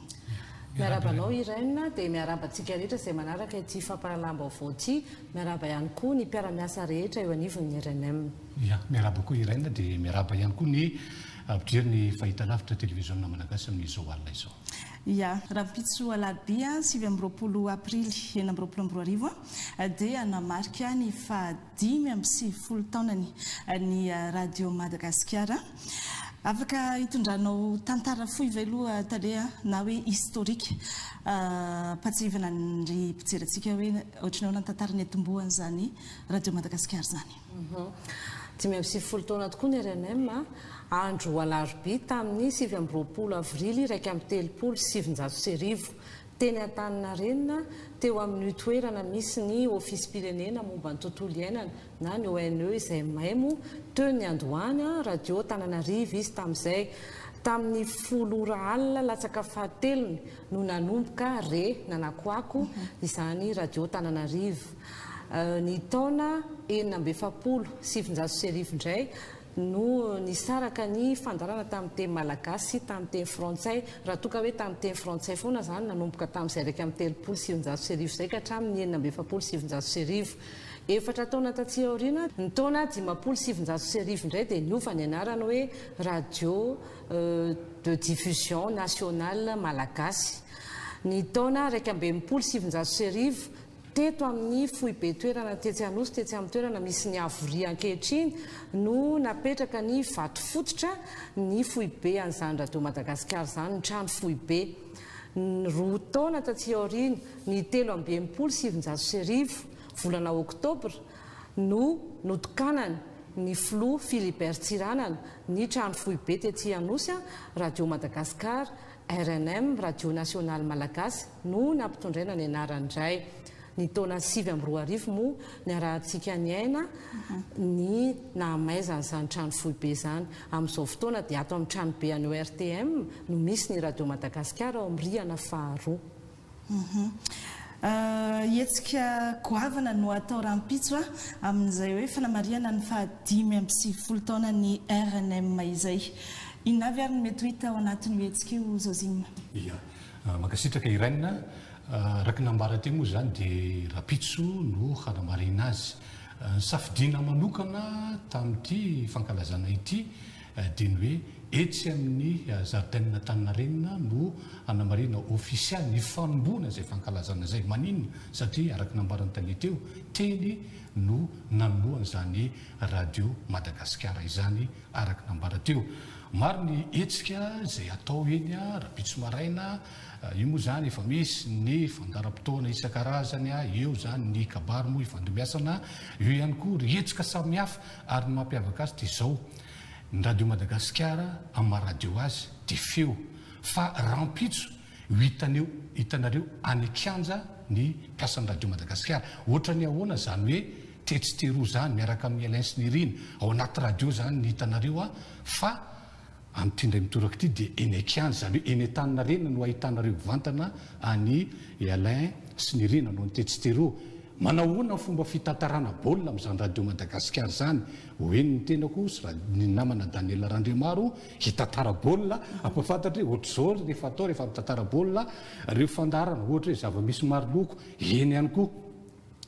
Miarahaba anao Irène, dia miarahaba antsika rehetra izay manaraka ity fampahalalam-baovao ity. Miarahaba ihany koa ny mpiara-miasa rehetra eo anivon'ny rnm. Ya, miarahaba koa Irène, dia miarahaba ihany koa ny mpijery ny fahitalavitra televiziona malagasy amin'izao alina izao. Ya, rahampitso alarobia 29 aprily 2026 dia hanamarika ny faha 95 taonany ny Radio Madagasikara. Afaka hitondranao tantara fohy ve aloha Tale a, na hoe historique ampatsiahivana ny mpijery antsika hoe ohatran'ny ahoana ny tantara niatombohan'izany Radio Madagasikara izany? 95 taona tokoa ny rnm, andro alarobia tamin'ny 29 avrily 1931. Teny Antaninarenina, teo amin'io toerana misy ny Ofisim-pirenena momba ny tontolo iainana na ny ONE izay maimo teo ny niandohany, Radio Tananarive izy tamin'izay. Tamin'ny folo ora alina latsaka fahatelony no nanomboka re nanakoako izany Radio Tananarive. Ny taona 1946 indray no nisaraka ny fandaharana tamin'ny teny malagasy sy tamin'ny teny frantsay, raha toa ka hoe tamin'ny teny frantsay foana izany nanomboka tamin'izay 1931 izay ka hatramin'ny 1946. Efatra taona taty aoriana, ny taona 1950 indray dia niova ny anarany hoe Radio de Diffusion Nationale Malagasy. Ny taona 1961, Teto amin'ny foibe toerana tetsy Anosy, tetsy amin'ny toerana misy ny Havoria ankehitriny no napetraka ny vato fototra ny foibe an'izany Radio Madagasikara izany, ny trano foibe. Ny roa taona taty aoriana, ny 1963, volana oktobra, no notokanany ny filoha Philibert Tsiranana ny trano foibe tety Anosy, Radio Madagasikara, Rnm, Radio Nasionaly Malagasy, no nampitondraina ny anarany indray. Ny taona 2009 moa niarahantsika niaina ny nahamaizan'izany trano foibe izany. Amin'izao fotoana dia ato amin'ny tranobe an'ny ORTM no misy ny Radio Madagasikara ao amin'ny rihana faharoa. Hetsika goavana no hatao rahampitso amin'izay hoe fanamarihana ny faha 95 taonan'ny rnm izay. Inona avy ary no mety ho hita ao anatin'io hetsika io Zozim? Ia. Mankasitraka Irène. Araka ny nambara teo moa izany dia rahampitso no hanamarihina azy. Nisafidiana manokana tamin'ity fankalazana ity dia ny hoe etsy amin'ny zaridainan'Antaninarenina no hanamarihina ofisialy ny fanombohana izay fankalazana izay. Maninona? Satria araka ny nambaran'i Tale teo, teny no nanombohana izany Radio Madagasikara izany araka ny nambara teo. Maro ny hetsika izay hatao eny rahampitso maraina, io moa izany efa misy ny fandaharam-potoana isan-karazany, eo izany ny kabary moa ifandimbiasana, eo ihany koa ry hetsika samihafa ary ny mampiavaka azy dia izao, ny Radio Madagasikara amin'ny maha radio azy dia feo fa rahampitso. Ho hitaneo, hitanareo any an-kianja ny mpiasan'ny Radio Madagasikara. Ohatran'ny ahoana izany hoe tetsy teroa izany miaraka amin'i Alain sy Nirina, ao anaty radio izany ny hitanareo an, fa amin'ity indray mitoraka ity dia eny an-kianja, izany hoe eny Antaninarenina no ahitanareo mivantana an'i Alain sy Nirina noho ny tetsy teroa. Manao ahoana ny fomba fitantarana baolina amin'izany Radio Madagasikara izany? Ho eny ny tenako sy ny namana Daniel Randriamaro hitantara baolina, hampahafantatra hoe ohatr'izao rehefa atao rehefa mitantara baolina, ireo fandaharana ohatra hoe zava-misy maro loko, eny ihany koa.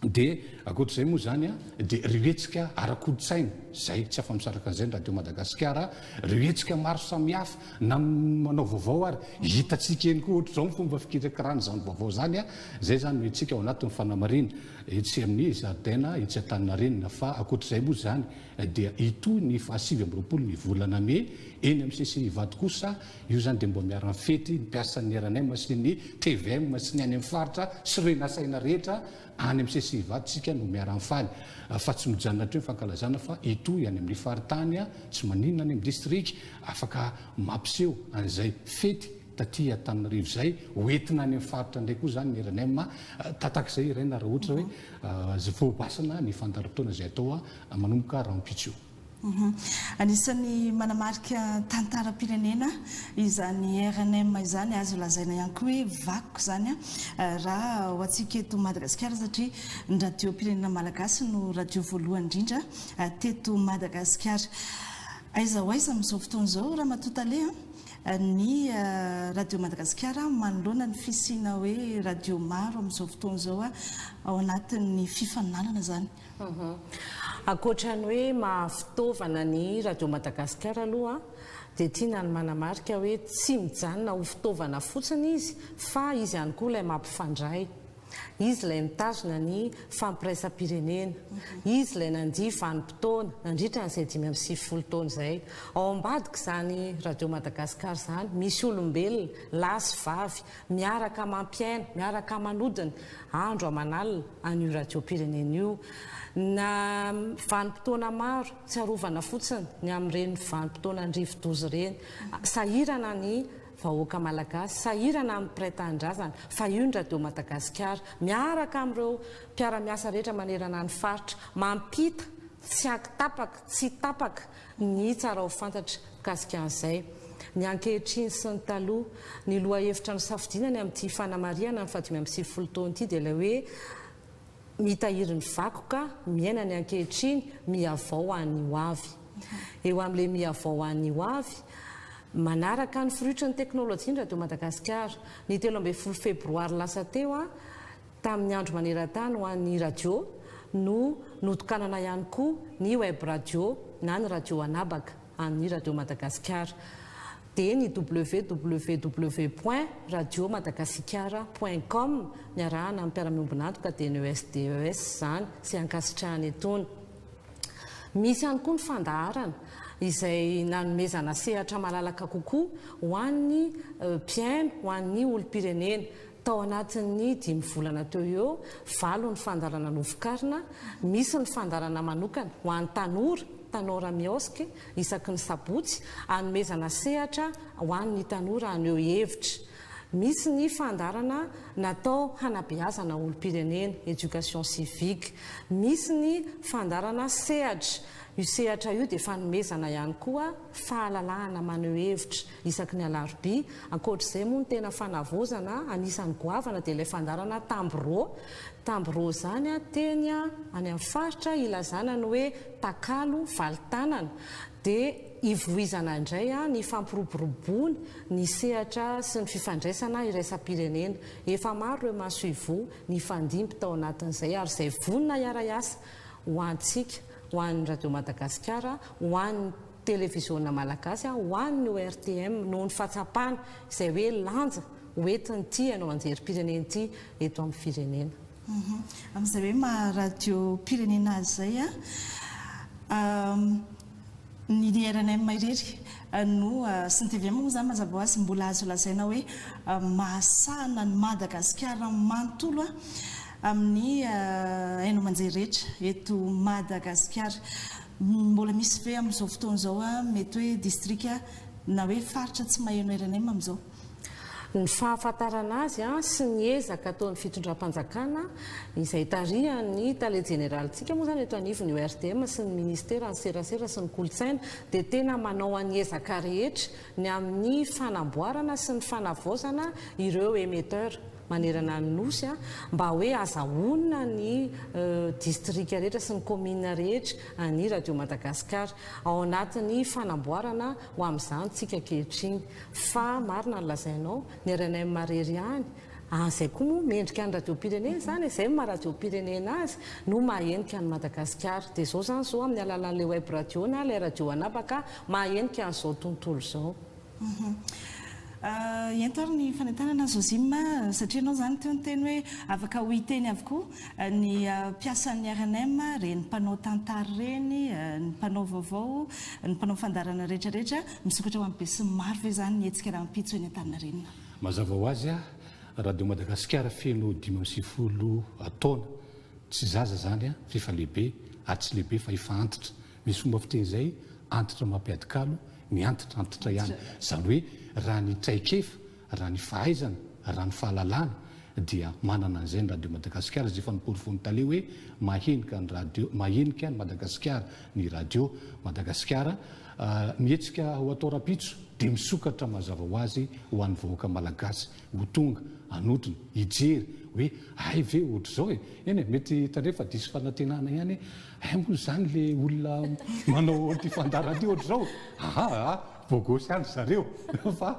Dia ankoatr'izay moa izany dia ireo hetsika ara-kolontsaina izay tsy afa-misaraka an'izay ny Radio Madagasikara, ireo hetsika maro samihafa na manao vaovao ary hitantsika eny koa ohatr'izao ny fomba fikirakirana izany vaovao izany, izay izany no hetsika ao anatin'ny fanamarihana etsy amin'ny zaridaina etsy Antaninarenina. Fa ankoatr'izay moa izany dia hitohy ny fahasivy amby 20 ny volana mey eny amin'ny CCI Ivato kosa, io izany dia mba miara-mifety ny mpiasan'ny rnm sy ny tvm sy ny any amin'ny faritra sy ireo nasaina rehetra any amin'ny CCI Ivato isika no miara-mifaly fa tsy mijanona hatreo ny fankalazana fa hitohy any amin'ny faritany, tsy maninona any amin'ny distrika, afaka mampiseho an'izay fety taty Antananarivo izay ho entina any amin'ny faritra indray koa izany ny rnm, tatak'izay Irène raha ohatra hoe voabasana ny fandaharam-potoana izay atao manomboka rahampitso io. Anisan'ny manamarika tantaram-pirenena izany rnm izany, azo lazaina ihany koa hoe vakoka izany raha ho antsika eto Madagasikara satria ny radiom-pirenena malagasy no radio voalohany indrindra teto Madagasikara. Aiza ho aiza amin'izao fotoana izao Ramatoa Tale ny Radio Madagasikara manoloana ny fisiana hoe radio maro amin'izao fotoana izao ao anatin'ny fifaninanana izany? Ankoatra ny hoe maha fitaovana ny Radio Madagasikara aloha dia tiana ny manamarika hoe tsy mijanona ho fitaovana fotsiny izy fa izy ihany koa ilay mampifandray. Izy ilay mitazona ny fampiraisam-pirenena. Izy ilay nandia vanim-potoana nandritra an'izay 95 taona izay. Ao ambadik'izany Radio Madagasikara izany misy olombelona, lahy sy vavy, miaraka mampiaina, miaraka manodina andro aman'alina an'io radiom-pirenena io. Na vanim-potoana maro, tsarovana fotsiny ny amin'ireny vanim-potoanan'ny rivo-doza ireny. Sahirana ny vahoaka malagasy, sahirana amin'ny mpiray tanindrazana, fa io ny Radio Madagasikara, miaraka amin'ireo mpiara-miasa rehetra manerana ny faritra, mampita tsy an-kitapaka, tsy tapaka Ny tsara ho fantatra mikasika an'izay. Ny ankehitriny sy ny taloha. Ny lohahevitra nosafidiana ny amin'ity fanamarihana ny fahadimy 95 taona ity dia ilay hoe Mitahiry ny vakoka, miaina ny ankehitriny, mihavao ho an'ny ho avy. Eo amin'ilay mihavao ho an'ny ho avy, manaraka ny firotry ny teknolojia ny Radio Madagasikara. Ny 13 febroary lasa teo, Tamin'ny andro maneran-tany ho an'ny radio no notokanana ihany koa ny web radio na ny radio an'habaka an'ny Radio Madagasikara dia ny www point radio madagasikara point com niarahana amin'ny mpiara-miombon'antoka dia ny ESDES izany izay ankasitrahana etoana. Misy ihany koa ny fandaharana izay nanomezana sehatra malalaka kokoa ho an'ny mpihaino, ho an'ny olom-pirenena. Tao anatin'ny dimy volana teo ho eo, valo ny fandaharana novokarina, misy ny fandaharana manokana ho an'ny tanora, Tanora Miosk, isaky ny sabotsy, hanomezana sehatra ho an'ny tanora haneho hevitra. Misy ny fandaharana natao hanabeazana olom-pirenena, éducation civique. Misy ny fandaharana sehatra, io sehatra io dia fanomezana ihany koa fahalalahana maneho hevitra. isaky ny alarobia. Ankoatra izay moa ny tena fanavaozana anisan'ny goavana dia ilay fandaharana Tambro. Tambro izany teny any amin'ny faritra ilazana ny hoe takalo valin-tanana. Dia ivoizana indray ny fampiroboroboana ny sehatra sy ny fifandraisana iraisam-pirenena. Efa maro ireo masoivoho nifandimby tao anatin'izay ary izay vonona hiara-hiasa ho antsika, ho an'ny Radio Madagasikara, ho an'ny. Televiziona Malagasy ho an'ny ORTM noho ny fahatsapana izay hoe lanja ho entin'ity haino aman-jerim-pirenena ity eto amin'ny firenena. Amin'izay hoe maha radiom-pirenena azy izay, ny rnm irery no, sy ny tvm moa izany mazava ho azy, mbola azo lazaina hoe mahasahana an'i Madagasikara manontolo amin'ny haino aman-jery rehetra eto Madagasikara. Mbola misy ve amin'izao fotoana izao mety hoe distrika na hoe faritra tsy maheno rnm amin'izao? Ny fahafantarana azy sy ny ezaka ataon'ny fitondram-panjakana izay tarihan'ny tale jeneralintsika moa izany eto anivon'ny ORTM sy ny ministeran'ny serasera sy ny kolontsaina dia tena manao ny ezaka rehetra ny amin'ny fanamboarana sy ny fanavaozana ireo émetteur manerana ny Nosy mba hoe azahoana ny distrika rehetra sy ny kaominina rehetra an'ny Radio Madagascar. Ao anatin'ny fanamboarana ho amin'izany tsika ankehitriny. Fa marina ny lazainao, ny rnm irery ihany, ah zay koa moa mendrika ny radiom-pirenena izany e, zay no maha radiom-pirenena azy no mahahenika an'i Madagasikara. Dia izao izany izao amin'ny alalan'ilay web radio na ilay radio an'habaka mahahenika an'izao tontolo izao. Ento ary ny fanentanana Zozim satria ianao izany teo niteny hoe afaka ho hiteny avokoa ny mpiasan'ny rnm, ireny mpanao tantara ireny, ny mpanao vaovao, ny mpanao fandaharana rehetra rehetra, misokatra ho an'ny besinimaro ve izany ny hetsika rahampitso eny Antaninarenina? Mazava ho azy, Radio Madagasikara feno 95 taona, tsy zaza izany fa efa lehibe, ary tsy lehibe fa efa antitra. Misy fomba fiteny izay, antitra mampiady kalo, ny antitra antitra ihany. Izany hoe raha ny traikefa, Raha ny fahaizana, raha ny fahalalana dia manana an'izay ny Radio Madagasikara izay efa noporofoin'ny tale hoe mahenika ny radio, mahenika an'i Madagasikara ny Radio Madagasikara. Ny hetsika ho atao rahampitso dia misokatra mazava ho azy ho an'ny vahoaka malagasy ho tonga hanotrona, hijery hoe hay ve ohatr'izao e! Eny e, mety tandremo fa diso fanantenana ihany hoe hay moa izany le olona manao an'ity fandaharana ity ohatr'izao? Aha! Bogosy ihany zareo fa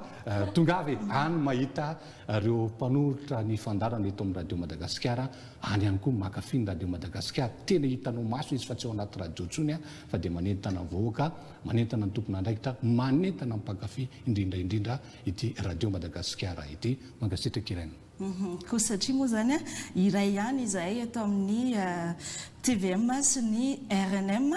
tongava e! Any mahita ireo mpanolotra ny fandaharana eto amin'ny Radio Madagasikara, any ihany koa mankafy ny Radio Madagasikara. Tena hitanao maso izy fa tsy ao anaty radio intsony fa dia manentana ny vahoaka, manentana ny tompon'andraikitra, manentana ny mpankafy indrindra indrindra ity Radio Madagasikara ity. Mankasitraka Irène. Koa satria moa izany iray ihany izahay eto amin'ny tvm sy ny rnm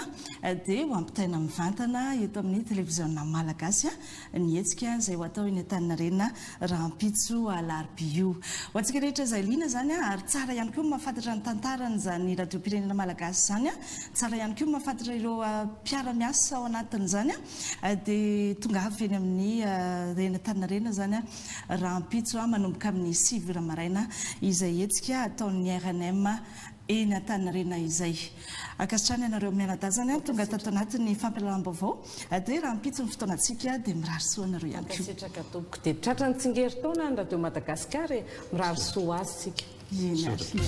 dia ho ampitaina mivantana eto amin'ny televiziona malagasy ny hetsika izay ho atao eny Antaninarenina rahampitso alarobia io. Ho antsika rehetra izay liana izany ary tsara ihany koa ny mahafantatra ny tantaran'izany radiom-pirenena malagasy izany, tsara ihany koa ny mahafantatra ireo mpiara-miasa ao anatin'izany dia tongava eny amin'ny eny Antaninarenina izany. Rahampitso manomboka amin'ny 9 ora maraina izay hetsika ataon'ny rnm eny Antaninarenina izay. Ankasitrahana ianareo mianadazany tonga tato anatin'ny fampahalalam-baovao dia rahampitso ny fotoanantsika dia mirary soa anareo ihany koa. Mankasitraka tompoko. Dia tratra ny tsingerin-taona ny Radio Madagascar e! Mirary soa ho azy tsika. Eny ary.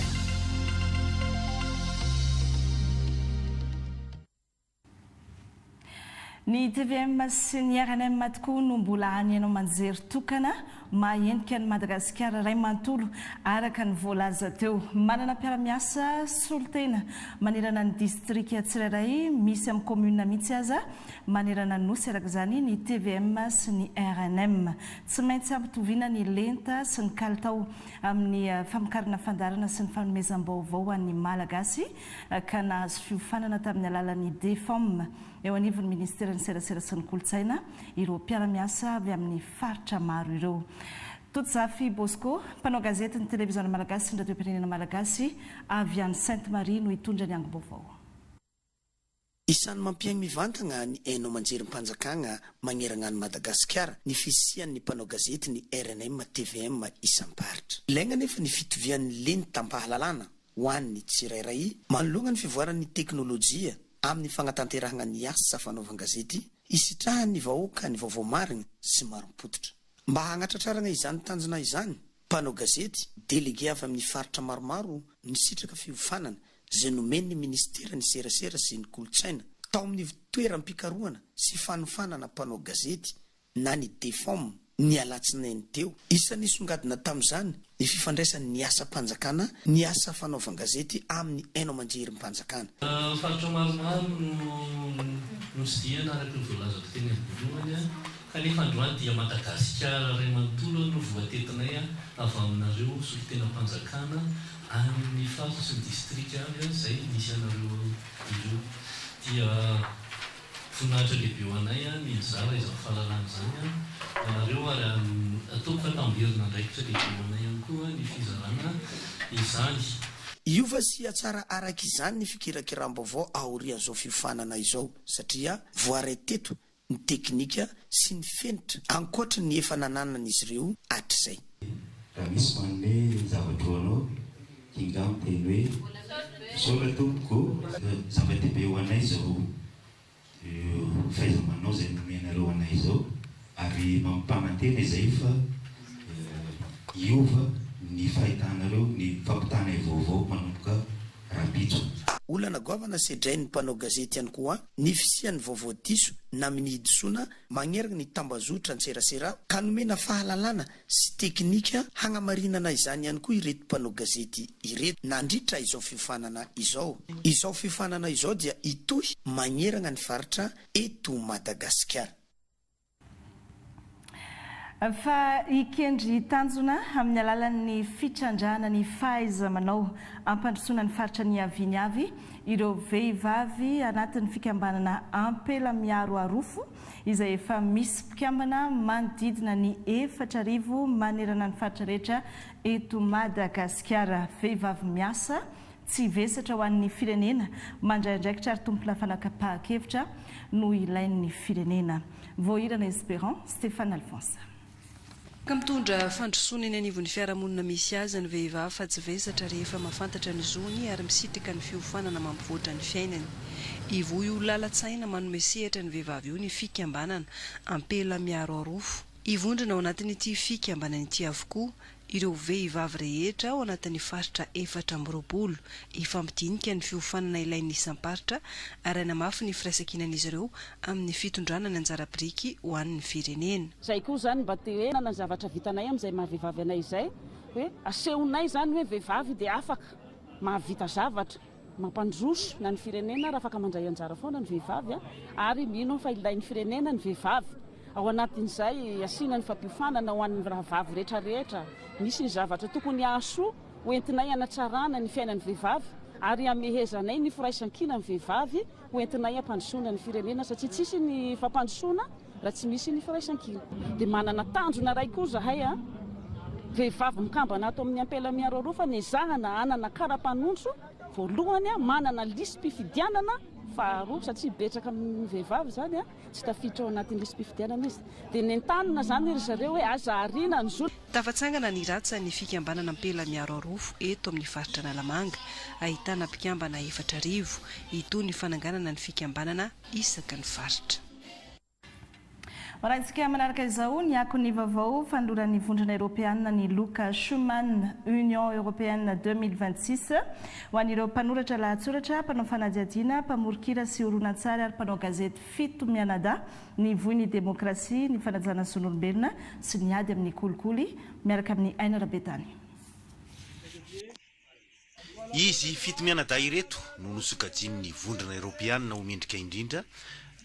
Ny tvm sy ny rnm tokoa no mbola hany haino aman-jery tokana mahahenika an'i Madagasikara iray manontolo, araka ny voalaza teo. Manana mpiara-miasa solontena manerana ny distrika tsirairay, misy amin'ny kaominina mihitsy aza manerana ny Nosy araka izany ny tvm sy ny rnm. Tsy maintsy ampitoviana ny lenta sy ny kalitao amin'ny famokarana fandaharana sy ny fanomezam-baovao ho an'ny Malagasy ka nahazo fiofanana tamin'ny alalan'ny DFOM eo anivon'ny Ministeran'ny Serasera sy ny Kolontsaina ireo mpiara-miasa avy amin'ny faritra maro ireo. Totozafy Bosco, mpanao gazetin'ny Televiziona Malagasy sy ny Radiom-pirenena Malagasy avy any Sainte Marie no hitondra ny angom-baovao. Isan'ny mampiaigny mivantagna ny haino aman-jerim-panjakagna magneragna an'i Madagasikara ny fisian'ny mpanao gazety ny rnm tvm isam-paritra. Ilaigna anefa ny fitovian'ny lentam-pahalalana ho an'ny tsirairay manoloagna ny fivoaran'ny teknolojia amin'ny fagnatanterahagna ny asa fanaovan-gazety hisitrahan'ny vahoaka ny vaovao marigny sy marim-pototra. Mba hagnatratraragna izany tanjona izany, mpanao gazety, delege avy amin'ny faritra maromaro nisitraka fiofanana izay nomen'ny Minisiteran'ny Serasera sy ny Kolontsaina tao amin'ny ivontoeram-pikarohana sy fanofanana mpanao gazety na ny Defom, ny alatsinainy teo. Isan'ny nisongadina tamin'izany ny fifandraisan'ny asam-panjakana ny asa fanaovan-gazety amin'ny haino aman-jerim-panjakana. Faritra maromaro no notsidihana araka ny voalazako teny am-boalohany kanefa androany dia Madagasikara iray manontolo no voatetinay avy aminareo solontenam-panjakana any amin'ny faritra sy ny distrika avy izay misy anareo ireo dia voninahitra lehibe ho anay ny nizara izany fahalalana izany aminareo ary ataoko fa tamberina andraikitra lehibe ho anay ihany koa ny fizarana izany. Hiova sy hihatsara araka izany ny fikirakiram-baovao aorian'izao fiofanana izao satria voaray teto. ny teknika sy ny fenitra ankoatra ny efa nananan'izy ireo hatrizay. Raha misy manome zavatra ho anao, kinga miteny hoe, Misaotra tompoko ô! Zava-dehibe ho anay izao fahaiza-manao izay nomenareo anay izao ary mampanantena izay fa hiova ny fahitanareo ny fampitanay vaovao manomboka rahampitso. Olana goavana sedrain'ny mpanao gazety ihany koa ny fisian'ny vaovao diso na minihidisoana magnerana ny tambazotra antserasera ka nomena fahalalana sy teknika hagnamarinana izany ihany koa ireto mpanao gazety ireto nandritra izao fiofanana izao. Izao fiofanana izao dia hitohy magnerana ny faritra eto Madagasikara. Fa hikendry tanjona amin'ny alalan'ny fitrandrahana ny fahaiza-manao hampandrosoana ny faritra niaviany avy ireo vehivavy anatin'ny fikambanana Ampela Miaro Arofo izay efa misy mpikambana manodidina ny 4000 manerana ny faritra rehetra eto Madagasikara. Vehivavy miasa, tsy vesatra ho an'ny firenena, mandray andraikitra ary tompona fanakapahan-kevitra no ilain'ny firenena. Voahirana Espérant, Stéphane Alphonse. Ka mitondra fandrosoana eny anivon'ny fiarahamonina misy azy ny vehivavy fa tsy vesatra rehefa mahafantatra ny zony ary misitraka ny fiofanana mampivoatra ny fiainany. Ivoho io lalan-tsaina manome sehatra ny vehivavy io ny fikambanana Ampela Miaro Arofo. Hivondrona ao anatin'ity fikambanana ity avokoa ireo vehivavy rehetra ao anatin'ny faritra 24. Hifampidinika ny fiofanana ilain'ny isam-paritra ary hanamafy ny firaisankinan'izy ireo amin'ny fitondrana ny anjara biriky ho an'ny firenena. Izay koa izany mba te hoe hanana ny zavatra vitanay amin'izay maha vehivavy anay izay, hoe asehonay izany hoe vehivavy dia afaka mahavita zavatra, mampandroso na ny firenena ary afaka mandray anjara foana ny vehivavy ary mino aho fa ilain'ny firenena ny vehivavy. Ao anatin'izay asiana ny fampiofanana ho an'ny rahavavy rehetra rehetra, misy ny zavatra tokony hahasoa ho entinay hanatsarana ny fiainan'ny vehivavy ary hamehezanay ny firaisankinan'ny vehivavy ho entinay hampandrosoana ny firenena satria tsisy ny fampandrosoana raha tsy misy ny firaisankina. Dia manana tanjona iray koa izahay a, vehivavy mikambana ato amin'ny Ampela Miaro Aroa fa nezahana hanana kara-panondro voalohany, manana lisi-pifidianana faharoa satria betsaka amin'ny vehivavy izany a. Tsy tafiditra ao anatin'ny lisi-pifidianana izy. Dia nentanina izany ry zareo hoe aza ariana ny zo. Tafatsangana ny ratsan'ny fikambanana Ampela Miaro Arofo eto amin'ny faritra Analamanga, ahitana mpikambana 4000. Hitohy ny fananganana ny fikambanana isaka ny faritra. Hoarahintsika manaraka izao ny akon'ny vaovao fanoloran'ny Vondrona Eoropeanina ny loka Schuman Union Européenne 2026 ho an'ireo mpanoratra lahatsoratra, mpanao fanadihadiana, mpamoron-kira sy horonantsary ary mpanao gazety fito mianadahy nivoy ny demokrasia, ny fanajana zon'olombelona sy ny ady amin'ny kolikoly miaraka amin'i Aina Rabetany. Izy fito mianadahy ireto no nosokajian'ny Vondrona Eoropeanina ho mendrika indrindra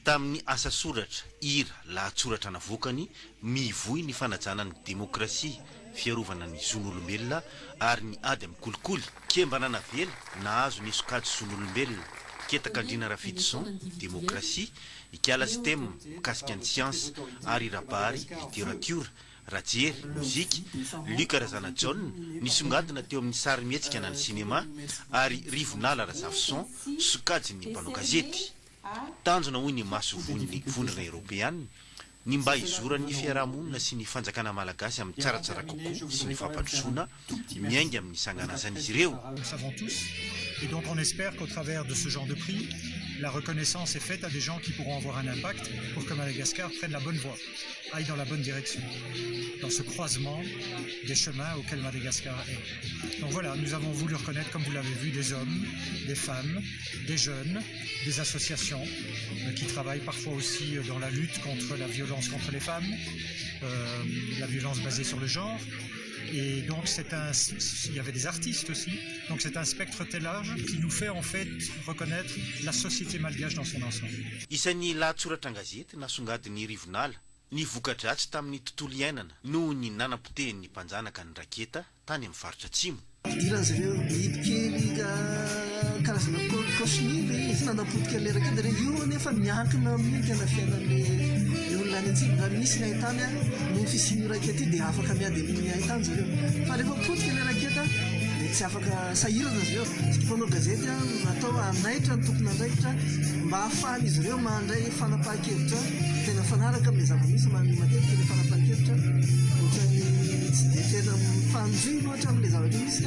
tamin'ny asa soratra, hira, lahatsoratra navoakany mivoy ny fanajana ny demokrasia, fiarovana ny zon'olombelona ary ny ady amin'ny kolikoly. Kembana navela nahazo ny sokajy zon'olombelona, Ketakandriana Rafidison, demokrasia, Ikala Stem, mikasika ny siansa, ary Rabary, literatiora, Rajery, mozika, Luc Razanajaona, nisongadina teo amin'ny sarimihetsika na ny sinema, ary Rivonala Razafison, sokajin'ny mpanao gazety. Tanjona hoy ny masoivohon'ny Vondrona Eoropeana, ny mba hizoran'ny fiarahamonina sy ny fanjakana malagasy amin'ny tsaratsara kokoa sy ny fampandrosoana miainga amin'ny sanganasan'izy ireo. Nous le savons tous et donc on espère qu'au travers de ce genre de prix, la reconnaissance est faite à des gens qui pourront avoir un impact pour que Madagascar prenne la bonne voie, aille dans la bonne direction, dans ce croisement des chemins auxquels Madagascar est. Donc voilà, nous avons voulu reconnaître, comme vous l'avez vu, des hommes, des femmes, des jeunes, des associations euh, qui travaillent parfois aussi dans la lutte contre la violence contre les femmes, euh, la violence basée sur le genre. Et donc c'est un, il y avait des artistes aussi. Donc c'est un spectre très large qui nous fait en fait reconnaître la société malgache dans son ensemble. Isan'ny lahatsoratra an-gazety nasongadin'i Rivonala ny voka-dratsy tamin'ny tontolo iainana noho ny nanapotehin'ny mpanjanaka ny raketa tany amin'ny faritra atsimo. Fidiran'izareo biby kely karazana cochenille ilay izy nanapotika an'ilay raketa dia io anefa miankina amin'io ny tena fiainan'ilay olona any atsimo. Raha misy ny haintany noho ny fisian'io raketa io dia afaka miady amin'ny haintany zareo. Fa rehefa potika ilay raketa dia tsy afaka sahirana avy eo. Isika mpanao gazety natao hanaitra ny tompon'andraikitra mba hahafahan'izy ireo mandray fanapahan-kevitra tena mifanaraka amin'ilay zava-misy. Matetika ilay fanapahan-kevitra ohatran'ny tsy dia tena mifanjohy loatra amin'ilay zavatra misy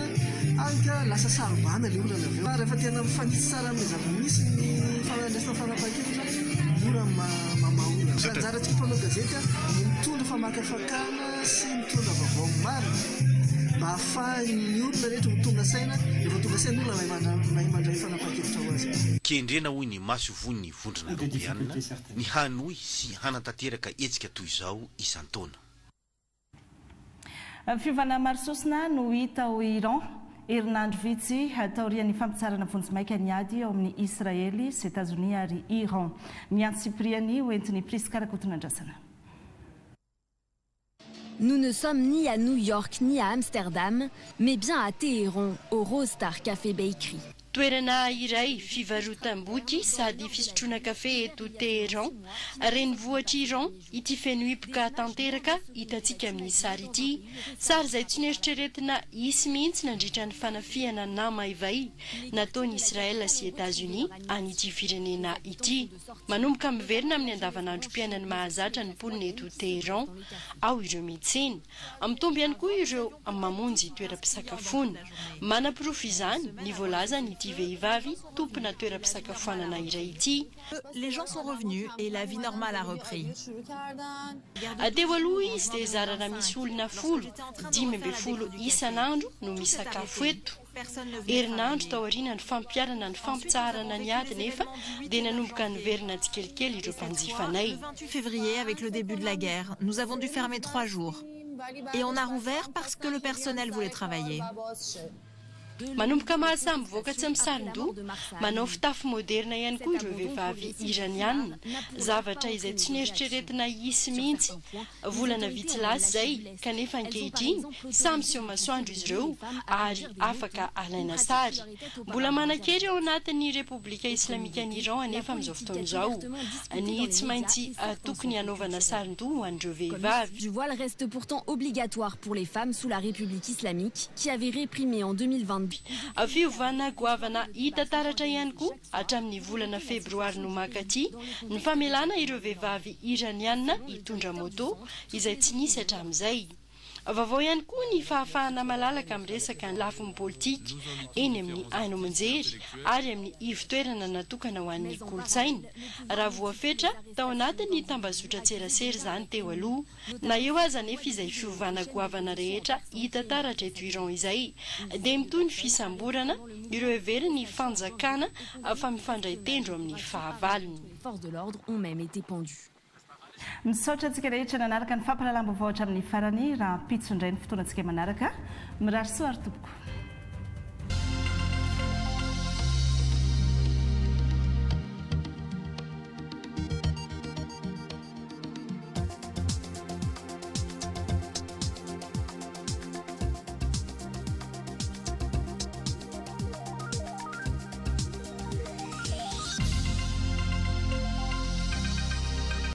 hany ka lasa saro-bahana ilay olana avy eo. Fa rehefa tena mifanitsy tsara amin'ilay zava-misy ny fandraisana fanapahan-kevitra, mora mamaha olana. Anjarantsika mpanao gazety no mitondra famakafakana sy mitondra vaovao marina mba hahafahan'ny olona rehetra ho tonga saina, rehefa tonga saina ny olona mahay mandray fanapahan-kevitra ho azy. Kendrena hoy ny masoivohon'ny Vondrona Eoropeanina ny hanohy sy hanatanteraka hetsika toy izao isan-taona. Fiovana maro sosona no hita ao Iran, herinandro vitsy taorian'ny fampitsaharana vonjimaika ny ady eo amin'i Israely sy Etazonia ary Iran. Ny antsipiriany ho entin'i Prisca Rakotonandrasana. Nous ne sommes ni à New York ni à Amsterdam, mais bien à Téhéran, au Rose Star Café Bakery. Toerana iray fivarotam-boky sady fisotroana kafe eto Téhéran, renivohitr'i Iran, ity feno hipoka tanteraka hitantsika amin'ny sary ity. Sary izay tsy noeritreretina hisy mihitsy nandritra ny fanafihana namaivay nataon'i Israël sy Etazonia an'ity firenena ity. Manomboka miverina amin'ny andavanandrom-piainany mahazatra ny mponina eto Téhéran ao ireo miantsena. Mitombo ihany koa ireo mamonjy toeram-pisakafoana. Manaporofo izany ny voalazan'ity vehivavy tompona toeram-pisakafoanana iray ity. Les gens sont revenus et la vie normale a repris. Teo aloha izy dia zara raha misy olona folo, 15 isan'andro no misakafo eto. Herinandro taoriana ny fampiharana ny fampitsaharana ny ady nefa dia nanomboka niverina tsikelikely ireo mpanjifanay. Février avec le début de la guerre, nous avons dû fermer trois jours. Et on a rouvert parce que le personnel voulait travailler. Manomboka mahasahy mivoaka tsy misaron-doha, manao fitafy moderina ihany koa ireo vehivavy iraniana, zavatra izay tsy noeritreretina hisy mihitsy volana vitsy lasa izay, kanefa ankehitriny samy miseho masoandro izy ireo ary afaka alaina sary. Mbola manan-kery ao anatin'ny Repoblika Islamikan'i Iran anefa amin'izao fotoana izao ny tsy maintsy tokony hanaovana saron-doha ho an'ireo vehivavy. Du voile reste pourtant obligatoire pour les femmes sous la République islamique qui avait réprimé en 2022. Fiovana goavana hita taratra ihany koa hatramin'ny volana febroary no mankaty ny famelana ireo vehivavy iraniana hitondra moto izay tsy nisy hatramin'izay. Vaovao ihany koa ny fahafahana malalaka miresaka ny lafiny politika eny amin'ny haino aman-jery ary amin'ny ivon-toerana natokana ho an'ny kolontsaina, raha voafetra tao anatin'ny tambazotran-tserasera izany teo aloha. Na eo aza anefa izay fiovana goavana rehetra hita taratra eto Iran izay, dia mitohy ny fisamborana ireo heverin'ny fanjakana fa mifandray tendro amin'ny fahavalony. Misaotra antsika rehetra nanaraka ny fampahalalam-baovao hatramin'ny farany. Rahampitso indray ny fotoanantsika manaraka. Mirary soa ary tompoko.